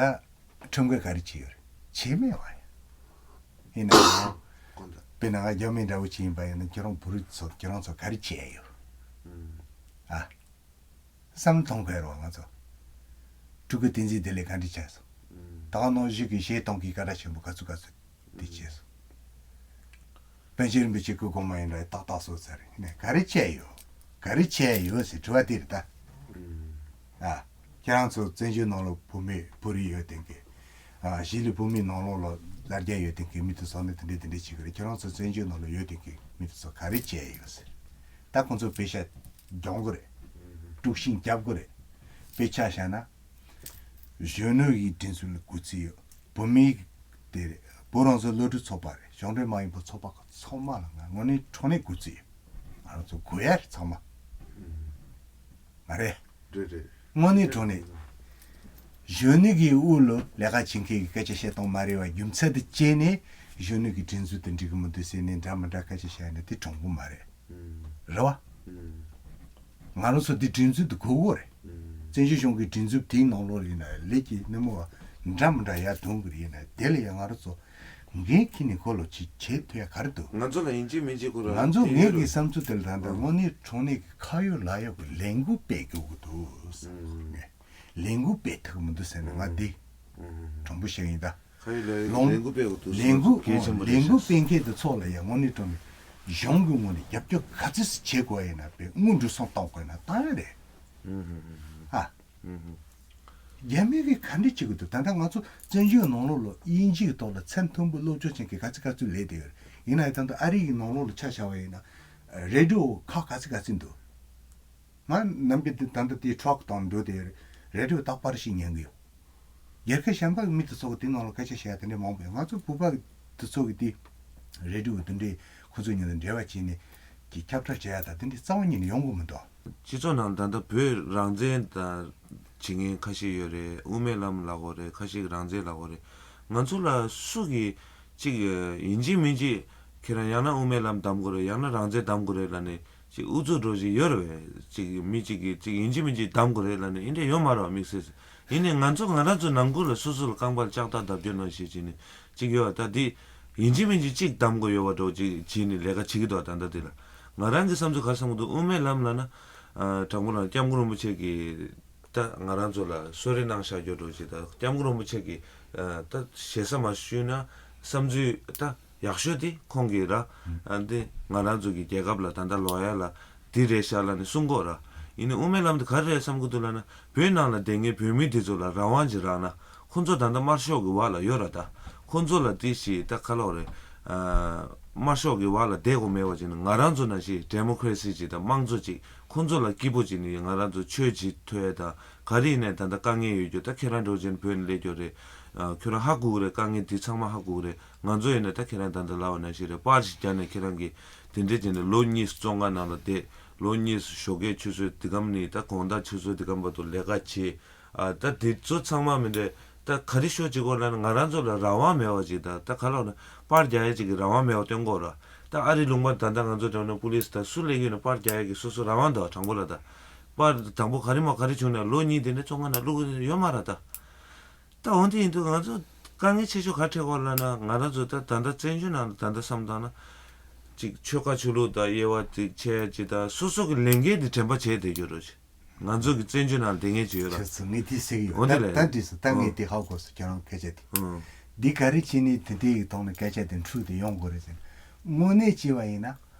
ཁྲིམས་འགལ་ག་རེ་བྱས་ཡོད་རེད། བྱས་མེད་བ་ཡ། ཡིན་ན་ཡང་དཔེར་ན་ང་རྒྱ་མི་འདྲ་བོ་ཅིག་ཡིན་པ་ཡིན་ན་ཁྱེད་རང་བོད་རིགས་ཚོ་ཁྱེད་རང་ཚོ་ག་རེ་བྱས་ཡོད། ཨ། བསམ་བློ་གཏོང་དགོས་རེད་བ་ང་ཚོ། སྤྲུལ་སྐུ་བསྟན་འཛིན་བདེ་ལེགས་ག་འདྲ་བྱས་སོང་། ད་ག་ནང་བཞིན་གྱི་གཞས་གཏོང་གི་སྐད་གྲགས་ཆེན་པོ་ག་ཚོད་ག་ཚོད་དེ་བྱས་སོང་། པཎ་ཆེན་རིན་པོ་ཆེ་སྐུ་གོང་མ་ཡིན་ན་ཏག་ཏག་སོང་ཚར་རེད། ནས་ག་རེ་བྱས་ཡོད། ག་རེ་བྱས་ཡོད་ཟེར་དྲི་བ་དེ་རེད་ད། ཨ། ཁྱེད་རང་ཚོ་བཙན་བྱོལ་ནང་ལ་བུད་མེད་བོད་རིགས་ཡོད་དེང་གི། ཨ། གཞིས་ལུས་བོད་མིའི་ནང་ལོགས་ལ་ལ་རྒྱ་ཡོད་དེང་གི་མི་དེ་ཚོ་ནི་དེ་འདྲས་དེ་འདྲས་བྱེད་ཀྱི་རེད། ཁྱེད་རང་ཚོ་བཙན་བྱོལ་ནང་ལ་ཡོད་དེང་གི་མི་དེ་ཚོ་ག་རེ་བྱས་ཡོད་ཟེར། ད་ཁོང་ཚོ་དཔེ་ཆ་སྦྱོང་གི་རེད། དཀྲུག་ཤིང་རྒྱབ་གི་རེད། དཔེ་ཆ་བཞག་ན། གཞོན་ནུ་ཡི་སྒྲིག་འཛུགས་ལ་དགོས་ཚུལ་ཡོད། བུད་མེད་དེ་རེད། བོད་རང་བཙན་སློབ་ཕྲུག་ཚོགས་པ་རེད། གཞུང་འབྲེལ་མ་ཡིན་པའི་ཚོགས་པ་ཚང་མ་ལ་ང་དངོས་གནས་དྲང་གནས་དགོས་ཚུལ་ཡོད། ང་རང་ཚོ་དགོས་ཡ་རེད་ཚང་མ། མ་རེད། རེད་རེད། དངོས་གནས་དྲང་གནས། གཞོན་ནུ་གི་དབུ་ལ་ལས་ཀ་བྱེད་མཁན་གྱི་སྐད་ཆ་བཤད་སྟངས་མ་རེད་བ། རྒྱུ་མཚན་དེ་སྐྱེས་ནས་གཞོན་ནུ་གི་སྒྲིག་འཛུགས་དེ་འགྲིག་གི་མི་འདུག་ཟེར་ནས་འདྲ་མི་འདྲ་སྐད་ཆ་བཤད་ནས་དེ་དྲང་པོ་མ་རེད། རེད་བ། ང་རང་ཚོ་འདི་སྒྲིག་འཛུགས་འདི་དགོས་དགོས་རེད། བཙན་བྱོལ་གཞུང་གི་སྒྲིག་འཛུགས་དེའི་ནང་ལོགས་ཡིན་ན་ལས་ཀྱི་སྣེ་མོ་བ་འདྲ་མི་འདྲ་ཡར་གཏོང་གི་རེད། ཡིན་ན་དེ་ལ་ཡང་ང་རང་ཚོ་འགན་འཁྱེར་ནས་གོ་ལོ་ཅིག་བྱེད་ཐུབ་ཡ་ག་རེ་འདུག་ང་ཚོ་ལ་ཡིན་གཅིག་མིན་གཅིག་ཁོ་རང་ང་ཚོ་ངེད་ཀྱི་བསམ་ཚུལ་དེ་ལ་ད་ལྟ་དངོས་གནས་དྲང་གནས་ཀྱི་ཁ་ཡོད་ལག་ཡོད་ཀྱི་ལས་འགུལ་སྤེལ་དགོས་ཀྱི་འདུག་ལས་འགུལ་སྤེལ་ཐུབ་ཀྱི་མི་འདུག་ཟེར་ནས་ང་འདི་དྲང་པོ་བཤད་ཡིན་ད། ཁ་ཡོད་ལག་ཡོད་ལོང་། ལས་འགུལ་སྤེལ་དགོས་འདུག་ལས་འགུལ་གལ་ཆེན་པོ་རེད་ལས་འགུལ་ཤག་སྤེལ་མཁན་དེ་ཚོ་ལ་ཡང་དངོས་གནས་དྲང་གནས་གཞུང་གི་ངོས་ནས་རྒྱབ་སྐྱོར་ག་ཚོད་ཅིག་བྱེད་དགོས་ཡིན་ན་དཔེ་དངུལ་འགྲོ་སོང་གཏོང་དགོས་ན་གཏོང་ཡ་རེད། ཨ། རྒྱ་མི་གིས་ག་འདྲ་བྱེད་ཀྱི་འདུག་ད་ལྟ་ང་ཚོ་བཙན་བྱོལ་ནང་ལོགས་ལ་དབྱིན་ཇི་གི་ཐོག་ལ་ཚད་མཐོན་པོའི་སློབ་སྦྱོང་བྱེད་མཁན་ག་ཚོད་ག་ཚོད་སླེབས་བསྡད་ཡོད་རེད། ཡིན་ན་ཡང་ད་ལྟ་ཨ་རི་གི་ནང་ལོགས་ལ་ཆ་བཞག་པ་ཡིན་ན་རེ་ཌི་ཡོ་ཁག་ག་ཚོད་ག་ཚོད་འདུག་ང་ནམ་རྒྱུན་དེ་ད་ལྟ་དེའི་ཊར་ཀ་དང་འགྲོ་དེ་རེ་ཌི་ཡོ་རྟག་པར་ཞིག་ཉན་གི་ཡོད། རྒྱལ་ཁབ་གཞན་པ་གི་མི་དེ་ཚོ་གི་དེ་ནང་ལ་སྐད་ཆ་བཤད་ཡ་དེ་འདྲ་མང་པོ་ཡོད། ང་ཚོ་བོད་པ་དེ་ཚོ་གི་དེ་རེ་ཌི་ཡོ་དེ་འདྲའི་ཁོ་ཚོ་མཉམ་དུ་འབྲེལ་བ་བྱས་ནས་ཀྱི་ཁྱབ་བསྒྲགས་བྱེད་ཡ་ད་དེ་འདྲའི་རྩ་བ་ཉིད་ནས་ཡོང་གི་མི་འདུག་སྤྱི་ཚོགས་ནང་ད་ལྟ་བོད་རང་བཙན་དང་བྱེད་མཁན་ཁ་ཤས་ཡོད་རེད། དབུ་མའི་ལམ་ལབ་དགོས་རེད། ཁ་ཤས་ཀྱི་རང་བཙན་ལབ་དགོས་རེད། ང་ཚོ་ལ་སུ་གིས་ཅིག་ཡིན་གཅིག་མིན་གཅིག་ཁྱེད་རང་ཡང་ན་དབུ་མའི་ལམ་གདམ་དགོས་རེད། ཡང་ན་རང་བཙན་གདམ་དགོས་རེད་ལབ་ནས་ཅིག་ཨུ་ཚུགས་འགྲོ་བཞིན་ཡོད་རེད་པས། ཅིག་མི་གཅིག་གིས་ཅིག་ཡིན་གཅིག་མིན་གཅིག་གདམ་དགོས་རེད་ལབ་ནས་འདི་འདྲ་ཡོད་མ་རེད་པ། དམིགས་བསལ་ཡིན་ནའི་ང་ཚོ་ང་རང་ཚོ་ནང་ཁུལ་ལ་སོ་སོ་ལ་རྐང་པ་ལ་ལྕགས་ཐག་བརྡབ་རྒྱུ་ནང་བཞིན་བྱས་ནས་ཅིག་ཡོད་པ། ད་འདི་ཡིན་གཅིག་མིན་གཅིག་ཅིག་གདམ་དགོས་ཡོད་པ་འདྲ་བོ་ཅིག་བྱས་ནས་ལས་ཀ་བྱེད་ཀྱི་འདུག་ད་ལྟ་འདི་ལ་ང་རང་གི་བསམ་ཚུལ་ག་རེ་བསམ་གྱི་འདུག་དབུ་མའི་ལམ་ལབ་ན་ཨ་དྲང་པོ་ལབ་ན་སྐྱབས་མགོན་རིན་པོ་ཆེ་གིས་ད་ང་རང་ཚོ་ལ་གསོལ་རས་གནང་བཞག་རྒྱུ་འདྲ་བོ་ཅིག་ད་སྐྱབས་མགོན་རིན་པོ་ཆེ་གིས་ཨ་ད་ཞེ་ས་མ་ཞུས་ན་བསམ་ཚུལ་ད་ཡག་ཤོས་དེ་ཁོང་གིས་ར། ཨ་འདི་ང་རང་ཚོ་གི་རྒྱལ་ཁབ་ལ་ད་ལྟ་ལོག་ཡ་ལ་འདི་རེད་ཤག་ལབ་ནས་གསུང་གོ་ར། ཡིན་ནའི་དབུ་མའི་ལམ་དེ་ག་རེ་རེད་བསམ་གི་འདུག་ལབ་ན་བོད་ནང་ལ་བསྡད་མཁན་བོད་མི་དེ་ཚོ་ལ་རང་དབང་ཅིག་རག་ན་ཁོང་ཚོ་ད་ལྟ་དམར་ཤོག་གི་འོག་ལ་ཡོད་ར། ད་ཁོང་ཚོ་ལ་དེ་ཞིག་ད་ཁ་ལོག་རེད། ཨ་དམར་ཤོག་གི་འོག་ལ་བསྡད་དགོས་མེད་པ་ཅིག་ནི་ང་རང་ཚོ་ནང་བཞིན་ཌེ་མོ་ཀ་རེ་སི་ཅིག་དང་དམངས་གཙོ་ཅིག་ཁོང་ཚོ་ལ་སྐྱིད་པོ་ཅིག་ནི་ང་རང་ཚོ་ཆོས་བྱེད་ཐུབ་ཡ་དང་ག་རེ་ཡིན་ནའི་ད་ལྟ་དཀའ་ངལ་ཡོད་རྒྱུ་ད་ཁྱེད་རང་འདྲ་བོ་ཅིག་ནི་བོད་ནས་སླེབས་རྒྱུ་རེད། ཨ་ཁྱོད་རང་ཧ་གོ་གི་རེད། དཀའ་ངལ་འདི་ཚང་མ་ཧ་གོ་གི་རེད། ང་ཚོ་ཡིན་ན་ད་ཁྱེད་རང་ད་ལྟ་ལབ་པ་ནང་བཞིན་རེད། པར་ཞིག་རྒྱག་ནས་ཁྱེད་རང་གིས་དེ་འདྲས་བྱས་ནས་ལོ་གཉིས་བཙོན་ཁང་ནང་ལ་བསྡད། ལོ་གཉིས་ཞོགས་ཀས་ཆུ་ཚོད་འདི་གམ་ནས་ད་དགོང་དག་ཆུ་ཚོད་འདི་གམ་བར་དུ་ལས་ཀ་བྱེད། ཨ་ད་དེ་ཚོ་ཚང་མ་མི་འདྲ། ད་ག་རེ་ཤོད་ཅིག་གོ་ལབ་ན་ང་རང་ཚོ་ལ་རང་དབང་མེད་པ་ཅིག་ད་ད་ག་ལབ་ན་པར་རྒྱག་ཡ་ཅིག་གི་རང་དབང་མེད་པ་སྟོན་གོ་ར། ད་ཨ་རི་ལུང་པ་ད་ལྟ་ང་ཚོ་འགྲོ་ན་པུ་ལིས་ད་སུ་སླེབས་ཀྱི་ཡོད་ན་པར་རྒྱག་ཡ་གི་སོ་སོ་རང་དབང་འདུག་དྲང་པོ་ལ་ད་པར་དང་པོ་ག་རེ་མ་ག་རེ་བྱུང་ན་ལོ་གཉིས་དེ་འདྲ་བཙོན་ཁང་ནང་བླུག་གི་ཡོད་མ་ར་ད། ད་འོན་ཏེ་ཡིན་དུས་ང་ཚོ་དཀའ་ངལ་ཆེ་ཤོས་ག་རེ་འཕྲད་ཀྱི་ཡོད་ལབ་ན་ང་རང་ཚོ་ད་ད་ལྟ་བཙན་བྱོལ་ནང་ལ་ད་ལྟ་བསམ་བཏང་ན་ཅིག་ཆོལ་ཁ་ཆོས་ལུགས་དང་དབྱེ་བ་ཅིག་ཕྱེ་ཡ་ཅིག་དང་སོ་སོ་གི་ལས་འགན་དེ་དྲན་པ་བྱས་བསྡད་རྒྱུ་རེད། ང་ཚོ་གི་བཙན་བྱོལ་ནང་ལ་བསྡད་མཁན་ཅིག་ཡོད་ར། ཁྱོད་ཚོ་ངས་དེ་ཟེར་གི་ཡོད། འོ་དེ་ད་ལས་ད་འདྲིས་སོ་ད་ངས་ཨང་དེ་ཧ་གོ་སོང་། ཁྱེད་རང་སྐད་ཆ་དེ། ཨང་། འདི་ག་རེ་བྱས་ནས་དེ་འདྲའི་གི་ཐོག་ནས་སྐད་ཆ་དེ་འཁྲུག་དེ་ཡོང་དགོས་རེད་ཟེར་ན། དངོས་གནས་བྱས་པ་ཡིན་ན་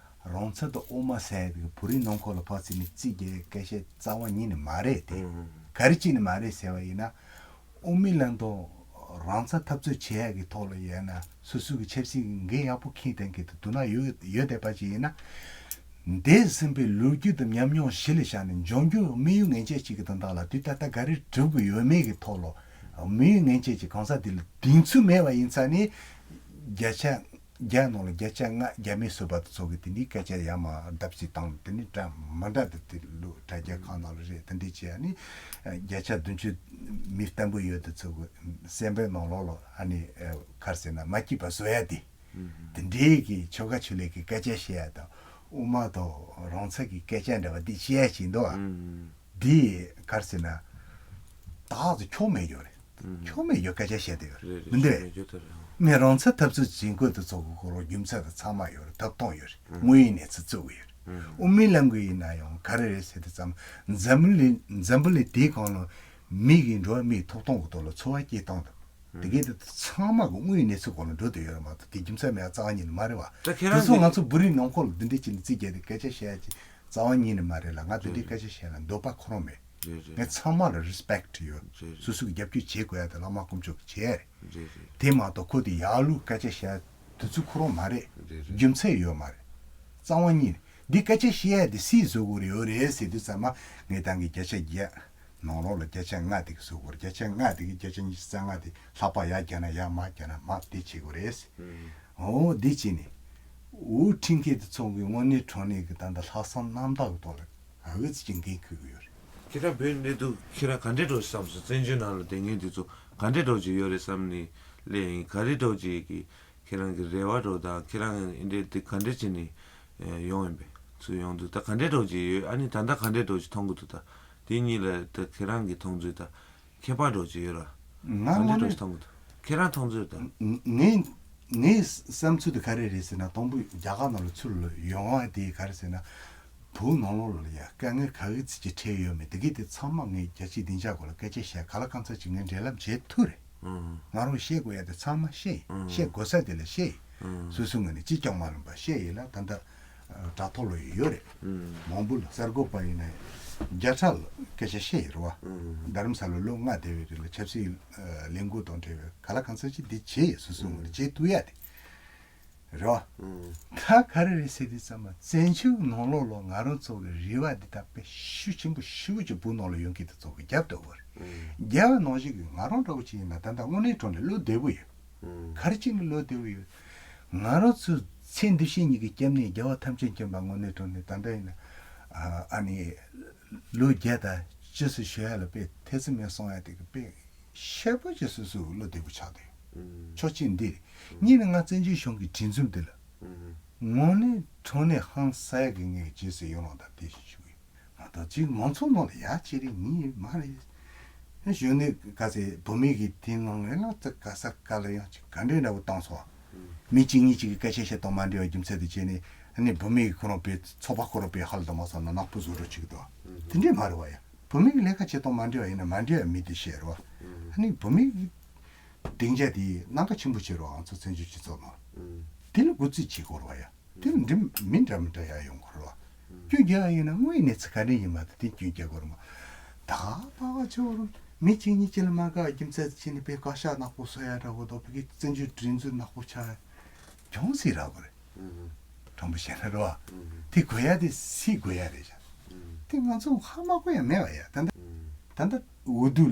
རང་ཚུགས་དང་དབུ་མ་ཟེར་ཡ་དེ་གི་བོད་རིགས་ནང་ཁུལ་ལ་ཕར་ཚུར་ནས་རྩིས་རྒྱག་ཡའི་སྐད་ཆ་རྩ་བ་ཉིད་ནས་མ་རེད་དེ། ཨང་། ག་རེ་བྱས་ནས་མ་རེད་ཟེར་བ་ཡིན་ན། དབུ་མའི་ལམ་དང་རང་ཚུགས་འཐབ་རྩོད་བྱེད་ཡ་གི་ཐོག་ལ་ཡོད་ན་སོ་སོ་གི་ཆབ་སྲིད་ཀྱི་འགན་ཡག་པོ་འཁྱེར་བསྡད་མཁན་དེ་དུ་ན་ཡོད་ཡོད་བསྡད་པ་ཅིག་ཡིན་ན། འདས་ཟིན་པའི་ལོ་རྒྱུས་དང་ཉམས་མྱོང་གཞི་ལ་བཞག་ནས་འབྱུང་འགྱུར་དམིགས་ཡུལ་ངན་སྤྱོད་ཅིག་གི་དོན་དག་ལ་དུས་ད་ལྟ་ག་རེ་སྒྲུབ་དགོས་ཡོད་མེད་ཀྱི་ཐོག་ལ་དམིགས་ཡུལ་ངན་སྤྱོད་ཅིག་གང་ཟག་དེ་ལ་གདེང་ཚོད་མེད་པ་ཡིན་ཙང་ནི་བརྒྱ་ཆ་བརྒྱ་ནང་ལ་བརྒྱ་ཆ་ལྔ་རྒྱ་མི་བཟོས་པ་དེ་ཚོ་གི་དེ་འདྲའི་སྐད་ཆ་ཡར་མར་བརྡབ་གསིག་བཏང་དེ་ནི་འདྲ་མི་འདྲ་དེ་དེ་ལོ་དྲ་རྒྱ་ཁག་ནང་ལ་རེད། དེ་འདྲའི་བྱས་ནི་བརྒྱ་ཆ་བདུན་ཅུ་མི་བརྟན་པོ་ཡོད་དེ་ཚོ་གི་སེམས་པའི་ནང་ལོགས་ལ་ཨ་ནི་ག་རེ་ཟེར་ན་མ་སྐྱིད་པ་བཟོ་ཡ་དེ། དེ་འདྲའི་གི་ཆོལ་ཁ་ཆོས་ལུགས་ཀྱི་སྐད་ཆ་བཤད་ཡ་དང་དབུ་མ་དང་རང་ཚུགས་ཀྱི་སྐད་ཆ་འདྲ་བ་འདི་བཤད་ཡ་ཞིག་འདུག་ཨ། འདི་ག་རེ་ཟེར་ན། ད་གཟོད་ཁྱོན་མེད་ཡོད་རེད། ཁྱོན་མེད་ཡོད་སྐད་ཆ་བཤད་དེ་ཡོད་རེད། མི་འདུག་གས། མི་རང་ཚུགས་འཐབ་རྩོད་བྱེད་དགོས་དུས་ཚོད་ཀྱི་སྐོར་ལ་རྒྱུ་མཚན་དང་ཚང་མ་ཡོད་རེད། ཐོབ་ཐང་ཡོད་རེད། དངོས་ཡོད་གནས་ཚུལ་བཙུགས་ཡོད་རེད། དབུ་མའི་ལམ་གྱི་ཡིན་ན་ཡང་ག་རེ་རེད་ཟེར་དུས་ཙམ་འཛམ་བུ་གླིང་འཛམ་བུ་གླིང་དེའི་སྒང་ལ་མི་གི་འགྲོ་བ་མིའི་ཐོབ་ཐང་གི་ཐོག་ལ་འཚོ་བ་སྐྱེལ་སྟངས་དང་། དེ་གའི་དེ་ཚང་མ་གི་དངོས་ཡོད་གནས་ཚུལ་སྐོར་ལ་འགྲོ་བསྡད་ཡོད་རེད་མ་གཏོགས་དེ་རྒྱུ་མཚན་མེད་ཡ་རྩ་བ་ཉིད་ནས་མ་རེད་བ། ད་ཁྱེད་དེ་རང་ཚོ་གི་ང་ཚོ་བོད་རིགས་ནང་ཁུལ་ལ་འདི་འདྲའི་ཅིག་ནས་རྩིས་རྒྱག་དེ་སྐད་ཆ་བཤད་ཡ་ཅིག་རྩ་བ་ཉིད་ནས་མ་རེད་ལ། ང་དེ་འདྲའི་སྐད་ཆ་བཤད་ན་འདོད་པ་ཁོ་རང་མེད། རེད་རེད། ངས་ཚང་མ་ལ་རེ་སི་པེག་ཊི་ཡོད། རེད་རེད། སོ་སོ་གི་རྒྱབ་སྐྱོར་བྱེད་དགོས་ཡ་དེ་བླ་མ་དཀོན་མཆོག་གིས་བྱས་རེད། རེད་རེད། དེ་མ་གཏོགས་ཁོ་དེ་ཡག་ལུགས་སྐད་ཆ་བཤད་དུས་ཚོད་ཁོ་རང་མ་རེད། རེད་རེད། རྒྱུ་མཚན་ཡོད་མ་རེད། རྩ་བ་ཉིད་ནས་འདི་སྐད་ཆ་བཤད་ཡ་དེ་སུས་བཟོ་དགོས་རེད་ཡོད་རེད་ཟེར་དུས་ཙམ་པ་ངས་ད་གིན་བརྒྱ་ཆ་བརྒྱ་ནང་ལོགས་ལ་བརྒྱ་ཆ་ལྔ་དེ་གི་བཟོ་དགོས་རེད། བརྒྱ་ཆ་ལྔ་དེ་གི་བརྒྱ་ཆ་ཉི་ཤུ་རྩ་ལྔ་དེ་ལྷག་པ་ཡར་རྒྱག་ན་ཡར་མར་རྒྱག་ན་མར་དེ་བྱེད་དགོས་རེད། ཨོ་འདི་བྱས་ནས་འུ་ཁྲིམས་འགལ་དེ་ཚོ་གི་དངོས་གནས་དྲང་གནས་ཀྱི་ད་ལྟ་ལྷག་བསམ་རྣམ་དག་གི་ཐོག་ལ་ག་གི་ཚེ་ཅིག་འགན་འཁུར་གི་ཡོད་རེད། ཁྱེད་རང་བོད་འདི་འདུག་ཁྱེད་རང་ག་འདྲས་འགྲོ་བསམ་སོང་། བཙན་བྱོལ་ནང་ལ་སྡོད་མཁན་དེ་ཚོ་ག་འདྲས་འགྲོ་གི་ཡོད་རེད་བསམ་ནས་སླེབས་ཡིན། ག་རེ་འགྲོ་གི་གི་ཁྱེད་རང་གི་རེ་བ་འགྲོ་དང་ཁྱེད་རང་འདི་འདྲས་དེ་ག་འདྲས་བྱས་ནས་ཡོང་ཡིན་པས་ཚུར་ཡོང་དུས་ད་ག་འདྲས་འགྲོ་གི་ཡོད། ཨ་ནི་ད་ལྟ་ག་འདྲས་འགྲོ་གི་མཐོང་གི་འདུག་ད་དེ་གཉིས་ལ་ད་ཁྱེད་རང་གི་མཐོང་ཚུལ་ད། ཁྱད་པར་འགྲོ་གི་ཡོད་ར། ང་ག་འདྲས་དངོས་འགྲོ་གནས་མཐོང་གི་འདུག་ཁྱེད་རང་མཐོང་ཚུལ་དང་། ངས་ངའི་བསམ་ཚུལ་དེ་ག་རེ་རེད་ཟེར་ན། དང་པོ་རྒྱ་གར་ནང་ལ་ཚུར་ལ་ཡོང་བ་དེ་ག་རེ་ཟེར་ན། བོད་ནང་ལོགས་ལ་ཡ་དཀའ་ངལ་ག་གི་ཚིག་གི་འཕྲད་ཡོད་མེད་དེ་གི་དེ་ཚང་མ་ངས་རྒྱལ་སྤྱིའི་སྡིངས་ཆ་སྐོར་ལ་སྐད་ཆ་བཤད་ག་ལ་གང་འཚམ་ཅིག་ངས་འབྲེལ་ལམ་བྱེད་ཐུབ་རེད། ང་རང་བཤད་དགོས་ཡ་དེ་ཚང་མ་བཤད་ཡིན། བཤད་དགོས་ས་དེ་ལ་བཤད་ཡིན། སོ་སོའི་ངོས་ནས་ཅི་ཀྱང་མ་ལོན་པ་བཤད་ཡིན་ལ་ད་ལྟ། དྲ་ཐོག་ལ་ཡོད་རེད། མང་པོ་ལ་གསར་འགོད་པ་ཡིན་ན་བརྒྱ་ཕྲག་ལ་སྐད་ཆ་བཤད་ཡོད་རེད་བ། རྡ་རམ་ས་ལ་ལོ་ལྔ་བསྡད་པའི་རིང་ལ་ཆབ་སྲིད་ལས་འགུལ་དང་འབྲེལ་བའི་ག་ལ་གང་འཚམ་ཅིག་འདི་བྱས་ཡོད། སོ་སོའི་ངོས་ནས་བྱེད་ཐུབ་ཡ་དེ་རེད་བ། ད་ག་རེ་རེད་ཟེར་དུས་ཙམ་པ་བཙན་བྱོལ་ནང་ལོགས་ལ་ང་རང་ཚོ་གི་རེ་བ་འདི་དག་དཔེ་ཤུགས་ཆེན་པོ་ཞེ་པོ་ཅིག་བོད་ནང་ལ་ཡོང་གི་དེ་ཚོ་གི་རྒྱབ་ཏུ་ཡོད་རེད། རྒྱ་བ་ནང་བཞིན་གི་ང་རང་འདྲ་བོ་ཅིག་ཡིན་ན་ད་ལྟ་དངོས་གནས་དྲང་གནས་བློ་བདེ་པོ་ཡོད། ག་རེ་བྱས་ནས་བློ་བདེ་པོ་ཡོད། ང་རང་ཚོའི་ཚེ་འདི་ཕྱི་གཉིས་ཀྱི་སྐྱབས་གནས་རྒྱལ་བ་ཐམས་ཅད་མཁྱེན་པ་དངོས་གནས་དྲང་གནས་ད་ལྟ་ཡིན་ན། ཨ་ནི་ལོ་བརྒྱ་དང་བཅུ་ཙམ་བཞུགས་ཡ་ལ་དཔེ་ཐེ་ཚོམ་མེད་སོང་ཡ་དེ་གི་དཔེ་ཤེས་པོ་ཅིག་སོ་སོའི་བློ་བདེ་པོ་ཆགས་བསྡད་ཡོད། ཕྱོགས་གཅིག་འདི་རེད། གཉིས་ནི་ང་བཙན་བྱོལ་གཞུང་གི་སྒྲིག་འཛུགས་འདི་ལ་དངོས་གནས་དྲང་གནས་ཧང་སངས་ཡ་གི་ངས་རྗེས་སུ་ཡི་རང་དང་དེ་བཞིན་ཞུ་གི་ཡོད། ང་དང་ཅིག་མང་ཚོགས་ནང་ལ་ཡ་ཅི་རེད་ཉིན་མ་རེད། གཞོན་ནུ་ག་ཚད་བུད་མེད་ཀྱི་དེ་ནང་ལ་ན་ཙི་ག་ས་ག་ལ་ཡང་ཅིག་ག་འདྲའི་འདྲ་བོ་བཏང་སོང་། མི་གཅིག་གཉིས་གཅིག་གི་སྐད་ཆ་བཤད་སྟངས་མ་འདྲ་བའི་རྒྱུ་མཚན་དུ་བྱས་ནས་ཨ་ནི་བུད་མེད་ཀྱི་ཁོ་རང་པའི་ཚོགས་པ་ཁོ་རང་པའི་ཧ་ལ་དུ་མ་སོང་ན་ནག་པོ་བཟོ་འདྲ་ཅིག་འདུག་དེ་འདྲའི་མ་རེད་བ་ཡ། བུད་མེད་ཀྱི་ལས་ཀ་བྱེད་སྟངས་མ་འདྲ་བ་ཡིན་ན་མ་འདྲ་བའི་མི་དེ་བཤད་རེད་བ། ཨ་ནི་བུད་མེད་ཀྱི་སྡིངས་ཆ་དེ་རྣམ་པ་ཆེན་པོ་བྱེད་རོགས་ང་ཚོ་བཙན་བྱོལ་སྤྱི་ཚོགས་ནང་། དེ་ལ་འགོ་རྩིས་བྱེད་དགོས་རེད་བ་ཡ། དེ་ལ་འགྲིམ་མི་འདྲ་མི་འདྲ་ཡ་ཡོང་དགོས་རེད་བ། སྐྱོན་རྒྱག་ཡ་ཡིན་ན་དངོས་ཡོད་གནས་ཚུལ་ག་འདྲ་ཡིན་མ་གཏོགས་དེ་སྐྱོན་རྒྱག་དགོས་རེད་མ། ད་ག་པ་བ་ཆེ་བོ་རུ་མི་གཅིག་གཉིས་གཅིག་ལ་མ་དགའ་རྒྱུ་མཚན་ཅི་ནས་པའི་བཀའ་ཤག་ནག་པོ་བཟོ་ཡ་འདྲ་བོ་དང་བོད་ཀྱི་བཙན་བྱོལ་སྒྲིག་འཛུགས་ནག་པོ་ཆགས་ཡ་གྱོང་སྲིད་རག་གི་རེད། དྲང་པོ་བཤད་ན་རེད་བ། དེ་དགོས་ཡ་དེ་སྲིད་དགོས་ཡ་རེད་ཤག་དེ་ང་ཚོ་ཧ་མ་གོ་ཡ་མེད་བ་ཡ། ད་ལྟ་ད་ལྟ་འོས་བསྡུ་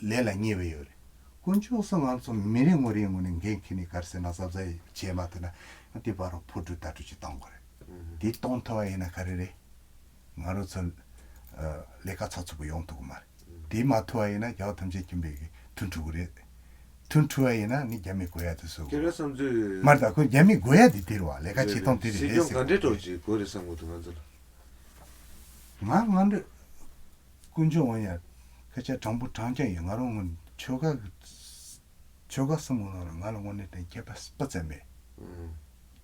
ལས་ལ་ཉེ་བ་ཡོད་རེད། དཀོན་མཆོག་གསུམ་ང་ཚོ་མི་རེ་ངོ་རེའི་ངོས་ནས་འགན་འཁྱེར་ནས་ག་རེ་ཟེར་ན་གཟབ་གཟབ་བྱས་མ་ཐུབ་ན་དེ་བར་རུ་ཕོ་བྲོས་དར་ཁྲོད་ཅིག་གཏོང་དགོས་རེད། དེ་གཏོང་ཐུབ་པ་ཡིན་ན་ག་རེ་རེད། ང་རང་ཚོ་ལས་ཀ་ཚགས་ཚུད་པོ་ཡོང་ཐུབ་ཀྱི་མ་རེད། དེ་མ་ཐུབ་པ་ཡིན་ན་རྒྱལ་བ་ཐམས་ཅད་མཁྱེན་པའི་མཐུན་འགྲིག་གི་རེད། མཐུན་འགྲིག་པ་ཡིན་ན་ནི་རྒྱ་མི་དགོས་ཡ་དེ་བཟོ་དགོས། ཁྱེད་རང་བསམ་ཚུལ། མ་རེད་ད་ཁོ་རྒྱ་མི་དགོས་ཡ་དེ་དེ་རེད་བ། ལས་ཀ་བྱེད་སྟངས་དེ་རེད་ཟེར་ཟེར་གི་རེད། སྲིད་སྐྱོང་ག་འདྲས་འགྲོ་ཅིག་དགོས་རེད་བསམ་གི་འདུག་ང་ཚོ་ལ། ང་ང་འདྲ། དཀོན་མཆོག་དབང་ཡ། སྐད་ཆ་དྲང་པོ་དྲང་རྐྱང་ཡོད། ང་རང་ངོ་ཆོལ་ཁ་གི་ཆོལ་ཁ་གསུམ་གི་ནང་ལ་ང་ལ་དངོས་གནས་དྲང་ཁྱད་པར་སྤུ་ཙམ་མེད།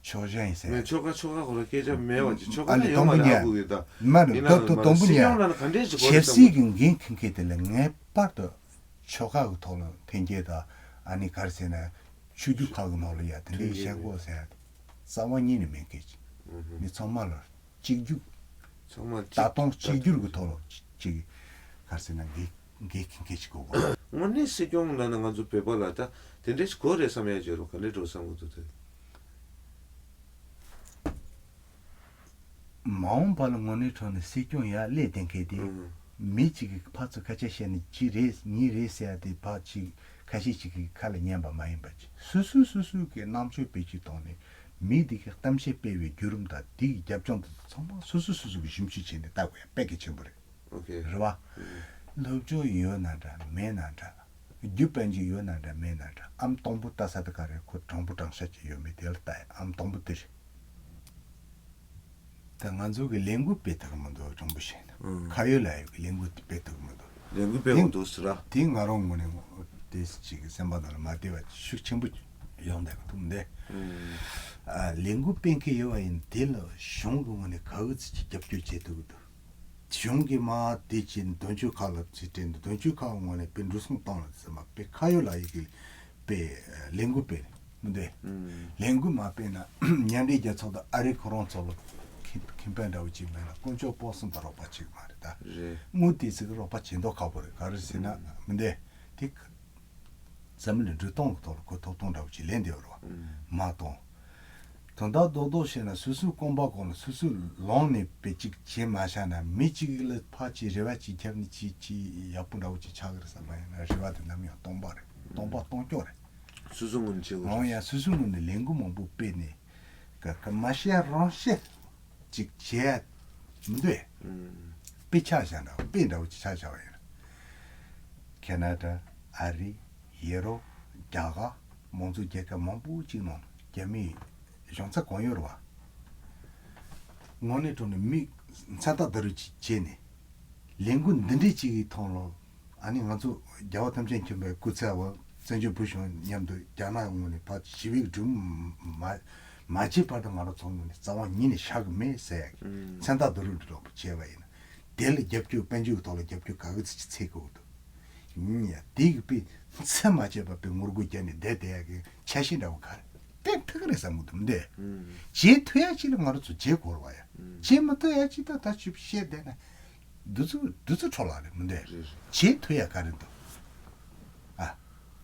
ཆོག་ཤེས་ཡིན་ཟེར། ངས་ཆོལ་ཁ་ཆོལ་ཁ་སྐོར་ལ་སྐད་ཆ་མེད་པ་ཅིག་ཆོལ་ཁ་ཨ་ནི་ཡོད་དང་པོ་མ་རེད་ཉལ། ཨ་ཁུ་གི་ད། མ་རེད་ཡིན་ད་ནའང་དང་པོ་མ་རེད་ཉལ། སྲིད་སྐྱོང་ལ་ན་ག་འདྲས་ཅིག་དགོས་རེད་བསམ། ཆབ་སྲིད་ཀྱི་འགན་འཁུར་མཁན་དེ་ལ་ངེས་པར་དུ་ཆོལ་ཁ་གི་ཐོག་ལ་འཐེན་འཁྱེར་དང་ཨ་ནི་ག་རེ་ཟེར་ན་ཆོས་བརྒྱུད་ཁག་གི་ནང་ལ་ཡ་དེ་འདྲའི་བཤད་དགོས་ཟེར་ཡ་རྩ་བ་ཉིད་ནས་མེད་མཁན་ཅིག་མི་ཚང་མ་ལ། གཅིག་གྱུར། ཚང་མ་གཅིག་ད་དུང་གཅིག་གྱུར་གྱི་ཐོག་ལ་གཅིག་གཅིག་ག་རེ་ཟེར་ན་འགན་འགན་འཁྱེར་མཁན་ཞིག་དགོས་པ། དངོས་གནས་སྲིད་སྐྱོང་ལབ་ན་ང་ཚོ་བོད་པ་ལ་ད་དེ་འདྲ་ཞིག་དགོས་རེད་བསམ་ཡ་བརྗོད་རོགས་ག་འདྲ་འགྲོ་བསམ་གི་འདུག་དེ། མ་འོངས་པ་ལ་དངོས་གནས་དྲང་གནས་སྲིད་སྐྱོང་ཡར་སླེབས་བསྡད་མཁན་དེ། ཨང་། མི་གཅིག་གིས་ཕར་ཚུར་སྐད་ཆ་བཤད་ནས་གཅིག་རེད་གཉིས་རེད་ཟེར་ཡ་དེ་ཕར་གཅིག་ཁ་ཤས་ཅིག་གི་ཁ་ལ་ཉན་པ་མ་ཡིན་པ་ཅིག་སོ་སོས་སོ་སོའི་གི་རྣམ་དཔྱོད་སྤེལ་རྒྱུའི་ཐོག་ནས་མི་དེ་གི་གཏམ་བཤད་སྤེལ་བའི་བརྒྱུད་རིམ་དང་དེ་གི་རྒྱབ་ལྗོངས་དེ་ཚོ་ཚང་མ་སོ་སོས་སོ་སོ་གི་ཞིབ་འཇུག་བྱས་ནས་ལྟ་དགོས་ཡ་དཔེ་གལ་ཆེན་པོ་རེད། ཨོ་ཁེ། རེད་བ། ཨུ། སློབ་སྦྱོང་ཡོད་ན་འདྲ་མེད་ན་འདྲ། རྒྱུ་སྤེལ་རྒྱུ་ཡོད་ན་འདྲ་མེད་ན་འདྲ་ཨམ་དང་པོ་ལྟ་ས་དེ་ག་རེ་ཁོ་དྲང་པོ་དྲང་བཞག་ཅིག་ཡོད་མེད་དེ་ལ་ལྟ་ཡ་ཨམ་དང་པོ་དེ་རེད། ད་ང་ཚོ་གི་ལས་འགུལ་སྤེལ་ཐུབ་ཀྱི་མི་འདུག་དྲང་པོ་བཤད་ན། ཨང་། ཁ་ཡོད་ལག་ཡོད་ཀྱི་ལས་འགུལ་དེ་སྤེལ་ཐུབ་ཀྱི་མི་འདུག་ལས་འགུལ་སྤེལ་དགོས་འདུག་ཟེར་ར། དེ་ང་རང་ངོས་ནས་དེ་ཅིག་གི་སེམས་པ་ནང་ལ་མ་བདེ་བ་ཤུགས་ཆེན་པོ་ཡོང་བསྡད་ཀྱི་འདུག་འདི། ཨང་། ཨ། ལས་འགུལ་སྤེལ་མཁན་ཡོད་པ་ཡིན་དེ་ལ་གཞུང་གི་ངོས་ནས་ག་འུ་ཚོ་ཅིག་རྒྱབ་སྐྱོར་བྱེད་ཐུབ་ཀྱི་འདུག་གཞུང་གིས་མ་དེ་བྱས་ནས་དོན་གཅོད་ཁག་ལ་ཚུར་སྤྲད་ནས་དོན་གཅོད་ཁག་ངོས་ནས་དཔེ་འགྲོ་སོང་བཏང་ལ་ཟེར་མ་དཔེ་ཁ་ཡོད་ལག་ཡོད་ཀྱི་དཔེ་ལས་འགུལ་སྤེལ་མི་འདུག་ཨང་། ལས་འགུལ་མ་སྤེལ་ན་མཉམ་འབྲེལ་རྒྱལ་ཚོགས་དང་ཨ་རི་ཁོ་རང་ཚོ་ལ་ ཁེ་ཁེ་ཕན་འདྲ་བོ་ཅིག་མེད་ན་དཀོན་མཆོག་སྤོབས་གསུམ་དང་རོགས་པ་བྱེད་ཀྱི་མ་རེད་ད། རེད། དངུལ་དེ་ཚིག་རོགས་པ་བྱེད་མདོག་ཁ་པོ་རེད། ག་རེ་ཟེར་ན་མི་འདི་དེ་འཛམ་གླིང་འགྲོ་སྟངས་ཀྱི་ཐོག་ལ་ཁོ་ཐོབ་ཐང་འདྲ་བོ་ཅིག་ལེན་བསྡད་ཡོད་རེད་བ། མ་གཏོང་། དོན་དག་རྡོག་རྡོག་བཤད་ན་སོ་སོའི་རྐང་པ་སྒང་ལ་སོ་སོས་ལངས་ནས་དཔེ་ཅིག་བྱེད་མ་བཞག་ན་མི་གཅིག་ལ་ཕར་ཅིག་རེ་བ་ཅིག་བརྒྱབ་ནས་ཅིག་ཅིག་ཡག་པོ་འདྲ་བོ་ཅིག་ཆགས་ཀྱི་རེད་བསམ་པ་ཡིན་ན་རེ་བ་དེ་ནམ་ཡང་སྟོང་པ་རེད། སྟོང་པ་སྟོང་སྐྱོ་རེད། སོ་སོའི་ངོས་ནས་བྱེད་དགོས་རེད། འོང་ཡང་སོ་སོའི་ངོས་ནས་ལས་འགུལ་མང་པོ་སྤེལ་ནས་ག་ག་མ་བཤད་རང་བཤད་ཅིག་བྱས་མི་འདུག་ཨེ། དཔེ་ཆ་བཞག་འདྲ་བོ་དཔེ་འདྲ་བོ་ཅིག་ཆ་བཞག་པ་ཡིན་ན། ཁེ་ན་ཌ། ཨ་རི། ཡེ་རོབ། རྒྱ་གར། མང་གཙོ་རྒྱལ་ཁབ་མང་པོ་ཅིག་ནང་རྒྱ་མིའི་གཞུང་ཚབ་གང་ཡོད་རེད་བ། དངོས་གནས་དྲང་གནས་མི་མཚན་རྟགས་བསྡུ་རུབ་ཅིག་བྱས་ནས་ལས་འགུལ་འདི་འདྲས་ཅིག་གི་ཐོག་ལ་ཨ་ནི་ང་ཚོ་རྒྱལ་བ་ཐམས་ཅད་མཁྱེན་པའི་སྐུ་ཚེ་བ་བཙན་བྱོལ་བོད་གཞུང་མཉམ་དུ་རྒྱ་ནག་ངོས་ནས་ཕར་ཞི་བའི་གྲོས་མོལ་མ་མ་བྱས་བར་དུ་ང་རང་ཚོ་ངོས་ནས་རྩ་བ་ཉིད་ནས་བཞག་གི་མེད་ཟེར་ཡག་གི་མཚན་རྟགས་བསྡུ་རུབ་འདྲ་པོ་བྱས་པ་ཡིན་ན་དེ་ལ་རྒྱབ་སྐྱོར་དཔལ་འབྱོར་གྱི་ཐོག་ལ་རྒྱབ་སྐྱོར་ག་གི་ཚིག་ཅིག་འཚོལ་དགོས་འདུག་ཡིན་ཡང་དེ་གི་དཔེ་ཚད་མ་བཅད་པ་དཔེ་ངོ་རྒོལ་རྒྱབ་ནས་བསྡད་བསྡད་ཡག་གི་འཆར་གཞི་འདྲ་བོ་ག་རེ་སྟོན་ཐུབ་ཀྱི་རེད་བསམ་གི་འདུག་མི་འདུག་ཨུམ། བྱེད་ཐུབ་ཡག་ཅིག་ལ་ང་རང་ཚོ་བྱེད་དགོས་རེད་བ་ཡ། ཨུམ། བྱེད་མ་ཐུབ་ཡག་ཅིག་ད་ད་ཅིག་བཤད་བསྡད་ན་བདུད་རྩི་བདུད་རྩི་འཕྲོ་བརླག་རེད་མི་འདུག་རེད་རེད། བྱེད་ཐུབ་ཡག་ག་རེ་འདུག་ཨ།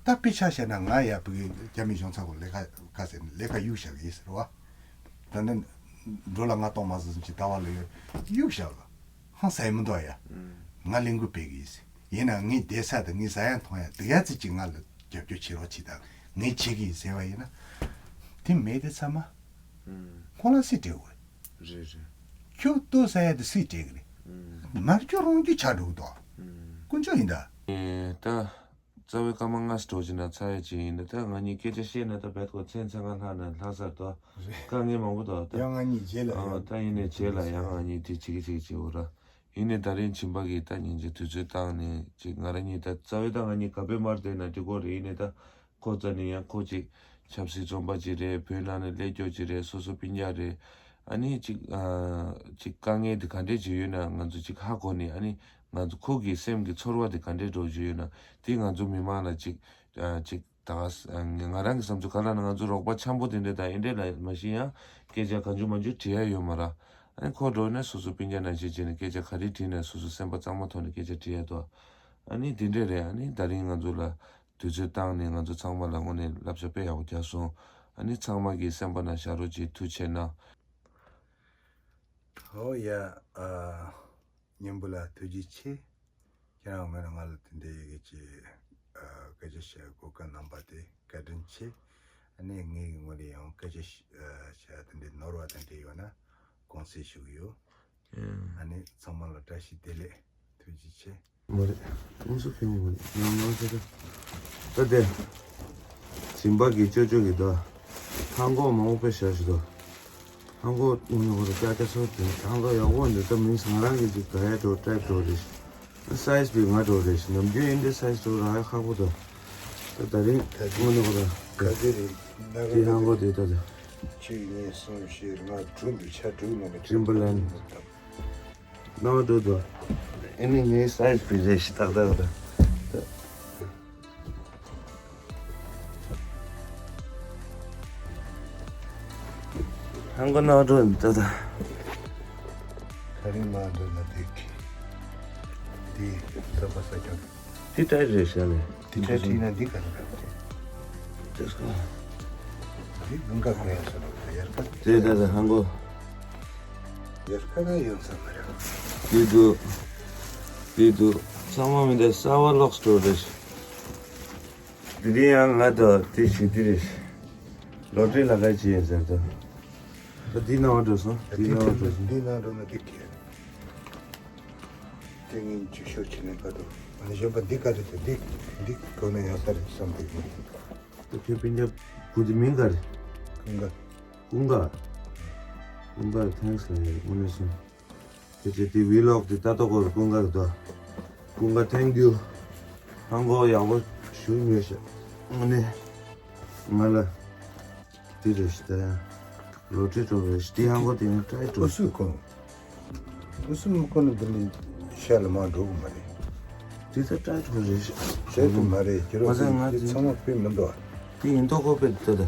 ད་དཔེ་ཆ་བཤད་ན་ང་ཡ་ཕ་གི་རྒྱ་མི་གཞུང་ཚབ་ཁོ་ལས་ཀ་ག་ཟེར་ནས་ལས་ཀ་གཡུག་བཞག་གི་ཡིན་ཟེར་བ། ད་ནི་འགྲོ་ལ་ང་གཏོང་མ་ཟིན་གྱི་ལྟ་བ་ལ་ཡོད་གཡུག་བཞག་གི། ཧང་སང་མི་འདུག་ཡ། ང་ལས་འགུལ་སྤེལ་གི་ཡིན་ཟེར། ཡིན་ན་ངའི་བསྡད་ས་དང་ངའི་ཟ་ཡ་འཐུང་ཡ་དེ་ཡ་ཙི་ཅིག་ང་ལ་རྒྱབ་སྐྱོར་བྱེད་རོགས་གྱིས་དང་ངས་བྱེད་གི་ཡིན་ཟེར་བ་ཡིན་ན། དེ་མེད་དེ་ཚང་མ་ཁོང་ལ་སྲིད་སྤྲད་དགོས་རེད། རེད་རེད། ཁྱོད་ལྟོས་ས་ཡ་དེ་སྲིད་སྤྲད་གི་རེད། མ་ཁྱོད་རང་རྒྱུ་ཆགས་འགྲོ་གི་འདུག་དཀོན་མཆོག་ཡིན་ད། ཨེ་ད། རྩ་བའི་སྐར་མ་ལྔ་ཙམ་འགྲོ་བྱས་ན་ཚར་ཡ་ཅིག་ཡིན་ན་ད་ང་གཉིས་སྐད་ཆ་བཤད་ན་ད་བེད་ཁོ་མཚན་ཚ་ང་ལྷག་ན་ལྷག་ཚར་དོ། རེད། དཀའ་ངལ་མང་པོ་དོ་ད། ཡང་ང་གཉིས་རྗེས་ལ་ཨ་ཡང་ད་ཡིན་ནའི་རྗེས་ལ་ཡང་ང་གཉིས་དེ་བྱེད་ཀྱི་བྱེད་ཀྱི་བྱེད་འོ་ར། ཡིན་ནའི་ད་རིང་བྱིན་པ་གིས་ད་སྙིང་རྗེ་དུས་ཚོད་བཏང་ནས་ཅིག་ང་རང་གཉིས་ད་རྩ་བའི་ད་ང་གཉིས་ག་པའི་མར་བསྡད་ན་འགྲིག་གོ་རེད། ཡིན་ནའི་ད་ཁོ་རྩ་ནས་ཡང་ཁོ་ཅིག་ཆབ་སྲིད་བཙོན་པ་ཅིག་རེད། བོད་ནང་ནས་སླེབས་རྒྱུ་ཅིག་རེད། སོ་སོ་སྤུན་ཀྱག་རེད། ཨ་ནི་ཅིག་ཨ་ཅིག་དཀའ་ངལ་དེ་ག་འདྲས་ཅིག་ཡོད་ན་ང་ཚོ་ཅིག་ཧ་གོ་ནས་ཨ་ནི་ང་ཚོ་ཁོ་གི་སེམས་ཀྱི་ཚོར་བ་དེ་ག་འདྲས་འགྲོ་རྒྱུ་ཡོད་ན་དེ་ང་ཚོ་མི་མང་ལ་ཅིག་ཨ་ཅིག་ད་ག་ས་ང་རང་གི་བསམ་ཚུལ་ག་ལ་ན་ང་ཚོ་རོགས་པ་འཆམ་པོ་དེ་འདྲས་དང་ཨེ་འདྲས་ལ་མ་གཞི་ཡང་སྐད་ཆ་གང་བྱུང་མང་བྱུང་དྲི་ཡ་ཡོད་མ་ར། ཨ་ནི་ཁོ་འགྲོ་ནས་སོ་སོ་སྤུན་ཀྱག་ནང་བཞིན་བྱས་ནས་སྐད་ཆ་ག་རེ་དྲིས་ན་སོ་སོ་སེམས་པ་གཙང་མ་ཐོག་ནས་སྐད་ཆ་དྲི་ཡ་དོ། ཨ་ནི་དེ་འདྲས་རེད། ཨ་ནི་ད་རིང་ང་ཚོ་ལ་དུས་ཚོད་བཏང་ནས་ང་ཚོ་ཚང་མ་ལ་དངོས་གནས་བསླབ་བྱ་དཔེ་ཡག་པོ་རྒྱག་སོང་། ཨ་ནི་ཚང་མ་གི་སེམས་པ་ནང་བཞག་རོགས་གྱིས། ཐུགས་རྗེ་ཆེ་གནང་། ཨོ་ཡ། ཨ། སྙན་པོ་ལ་ཐུགས་རྗེ་ཆེ། ཁྱེད་རང་ངོས་ནས་ང་ལ་དེ་འདྲའི་ཡི་གེ་ཅིག་ཨ། སྐད་ཆ་བཤད་གོ་སྐབས་གནང་བ་དེ་བཀའ་དྲིན་ཆེ། ཨ་ནི་ངའི་ངོས་ནས་ཡང་སྐད་ཆ་བཤད་དེ་འདྲའི་ནོར་བ་དེ་འདྲ་ཡོད་ན་དགོངས་སེལ་ཞུ་གི་ཡོད། ཨ་ནི་ཚང་མ་ལ་བཀྲ་ཤིས་བདེ་ལེགས། ཐུགས་རྗེ་ཆེ། མ་རེད། ཀུང་སུ་ཁེ་མོ་མ་རེད། ང་ང་ཁེ་ད། ད་དེ། སྦྱིན་པ་གི་ཅོ་ཅོ་གི་ད། ཧང་གོ་མང་པོ་དཔེ་བཞག་ཞིག་ད། ཧང་གོ་ངོ་ནས་ཁོ་ར་ཀྱ་ཀྱ་སོ་དེ་ཧང་གོ་ཡག་པོ་འདི་ད་མིན་ང་རང་གི་ཅིག་ད་ཡ་འགྲོ་ཀྲེབ་འགྲོ་རེད། སའིས་བི་ང་འགྲོ་རེད། ནམ་རྒྱུན་ཡིན་འདི་སའིས་འགྲོ་ར་ཡ་ཁག་པོ་ད། ད་ད་རིང་ད་དེ་ངོ་ནས་ཁོ་ར་ག་དེ་རེད། ད་དེ་ཧང་གོ་དེ་ད་ད། གཅིག་གཉིས་གསུམ་བཞི་ལྔ་དྲུག་འདུག་ཆ་དྲུག་ནང་གི་ཊིམ་བར་ལེན་ཌི། ནང་དུ་དུ། ཨེ་ནི་ངའི་སའིས་བི་རེ་ཞིག་ཏག་ཏག་རེད། ཧང་གོ་ནང་དུ་ད་ད། ཁ་རིང་མ་འདོད་ན་འདི་གི། འདི་ས་པ་ས་ཀྱང་། འདི་ཏྲའི་རེད་ཤག་ལེ། འདི་ཏྲའི་ཁྲིད་ན་འདི་ག་རེ་ག་རེ། ཏེ་སྐོ། འདི་ཀུན་དགའ་ཀུན་ཡ་ས་ལོ་ཡར་ཀ། ཏེ་ཏེ་ཏེ་ཧང་གོ། ཡར་ཀ་ན་ཡོང་ས་མ་རེད། འདི་འདུག་འདི་འདུག་ཚང་མ་མི་འདྲ་གསར་བ་ལོག་སྟོར་རེད། འདི་འདི་ཡང་ང་དང་དེ་ཞིག་འདི་རེད། ལོ་ཏྲི་ལ་ཁ་ཅི་ཡིན་ཟེར་དོ། ད་འདི་ནང་འགྲོ་སོང་། འདི་ནང་འགྲོ་སོང་། འདི་ནང་འགྲོ་ན་འདི་གས། དེ་ངས་འཇིགས་ཤོར་བྱས་ནས་ཕར་འགྲོ། ཨ་ནི་གཞན་པ་འདི་ག་རེ་དེ་འདི་འདི་གོ་ན་ཡོང་ས་རེད་བསམ་གི་མི་འདུག་ད་ཁྱོད་སྤུན་ཀྱག་བུ་དེ་མིང་ག་རེད། ཀུན་དགའ། ཀུན་དགའ། ཀུན་དགའ་ཐེངས་ལ་དངོས་གནས་སོང་། དེ་ཚེ་དེ་ཝི་ལོག་དེ་ལྟ་རྟོག་གོ་ཀུན་དགའ་རེད་དོ། ཀུན་དགའ་ཐེང་ཀིའུ། ཧང་གོ་ཡག་པོ་ཞུ་ཉོས་ཤག་དངོས་གནས་ང་ལ། དེ་རེད་ཤི་ད་ཡང་། ལོ་ཏྲི་ཀྲོ་རེད་ཤི་དེ་ཧང་གོ་དེ་ཡང་ཀྲའི་ཀྲོ། ཨུ་སུ་ཁོ། ཨུ་སུ་མི་ཁོ་ནི་འདི་ནི་ཤ་ལ་མ་འགྲོ་གི་མ་རེད། དེ་ཚ་ཀྲའི་ཀྲོ་རེད་ཤི། བྱས་ཏེ་མ་རེད་ཁྱེད་རང་མ་ཚད་ང་དེ་ཚང་མ་དཔེ་མི་འདུག་དེ་ཡིན་མདོག་ཁོ་དཔེ་འདུག་ད།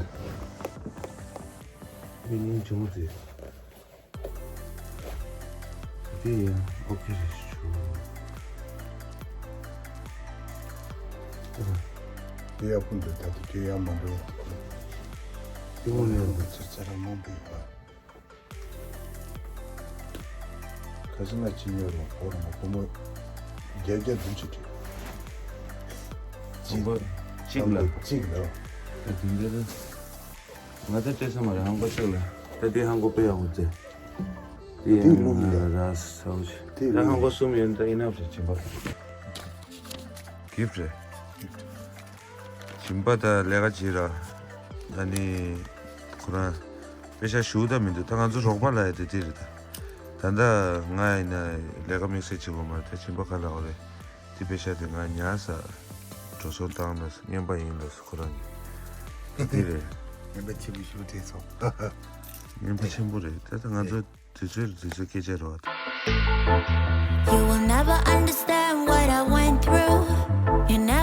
མི་ཉིན་ཆུང་ངུ་དེ། དེ་ཡང་ཨོ་ཁེ་རེད་ཞུ། དེ་ཡག་པོ་འདུག་ད་དེ་ཁྱོད་ཡག་མ་འགྲོ། དེ་མོ་ནས་ཚར་ཚར་ར་མང་པོ་ཡོད་པ། ཁ་སང་ང་ཅི་ཉོས་རུང་ཕོ་རུང་བུ་མོ་བརྒྱད་བརྒྱ་བདུན་ཅུ་སྤྲད། གཅིག་ལ་གཅིག་ལ། ད་དེ་འདྲ་ང་ད་སྤྲད་ས་མ་རེད། ཧང་གོ་གཅིག་ལ། ད་དེ་ཧང་གོ་དཔེ་ཡག་པོ་རེད། དེ་དེ་ཡང་ལུག་ཡིན་ད། ར་ས་འོ་ཅི། དེ་ད་ཧང་གོ་གསུམ་ཡོད། ད་ཨི་ནབ་རེད། སྦྱིན་པ། གིཕ་རེད། སྦྱིན་པ་ད་ལས་ཀ་བྱེད་ར། ཨ་ནི་ཁོ་རང་པེ་ཤ་ཞུ་ད་མི་འདུག་ད་ང་ཚོ་རོགས་པ་ལ་ཡ་དེ་དེ་རེད་ད། ད་ད་ང་ཡིན་ན་ལས་ཀ་དམིགས་བསལ་བྱེད་དགོས་མ་རེད། ད་སྦྱིན་པ་ག་ལ་འོ་རེད། དེ་པེ་ཤ་དེ་ང་ཉར་ས་འགྲོ་སོང་བཏང་ལ་རྔན་པ་ཡིན་ལ་ཁོ་རང་གི་དེ་རེད། རྔན་པ་ཆེན་པོ་ཞིག་སྤྲད་སོང་། རྔན་པ་ཆེན་པོ་རེད། ད་ད་ང་ཚོ་དུས་ཚོད་དུས་ཚོད་སྐད་ཆ་རེད་བ། You will never understand what I went through. You never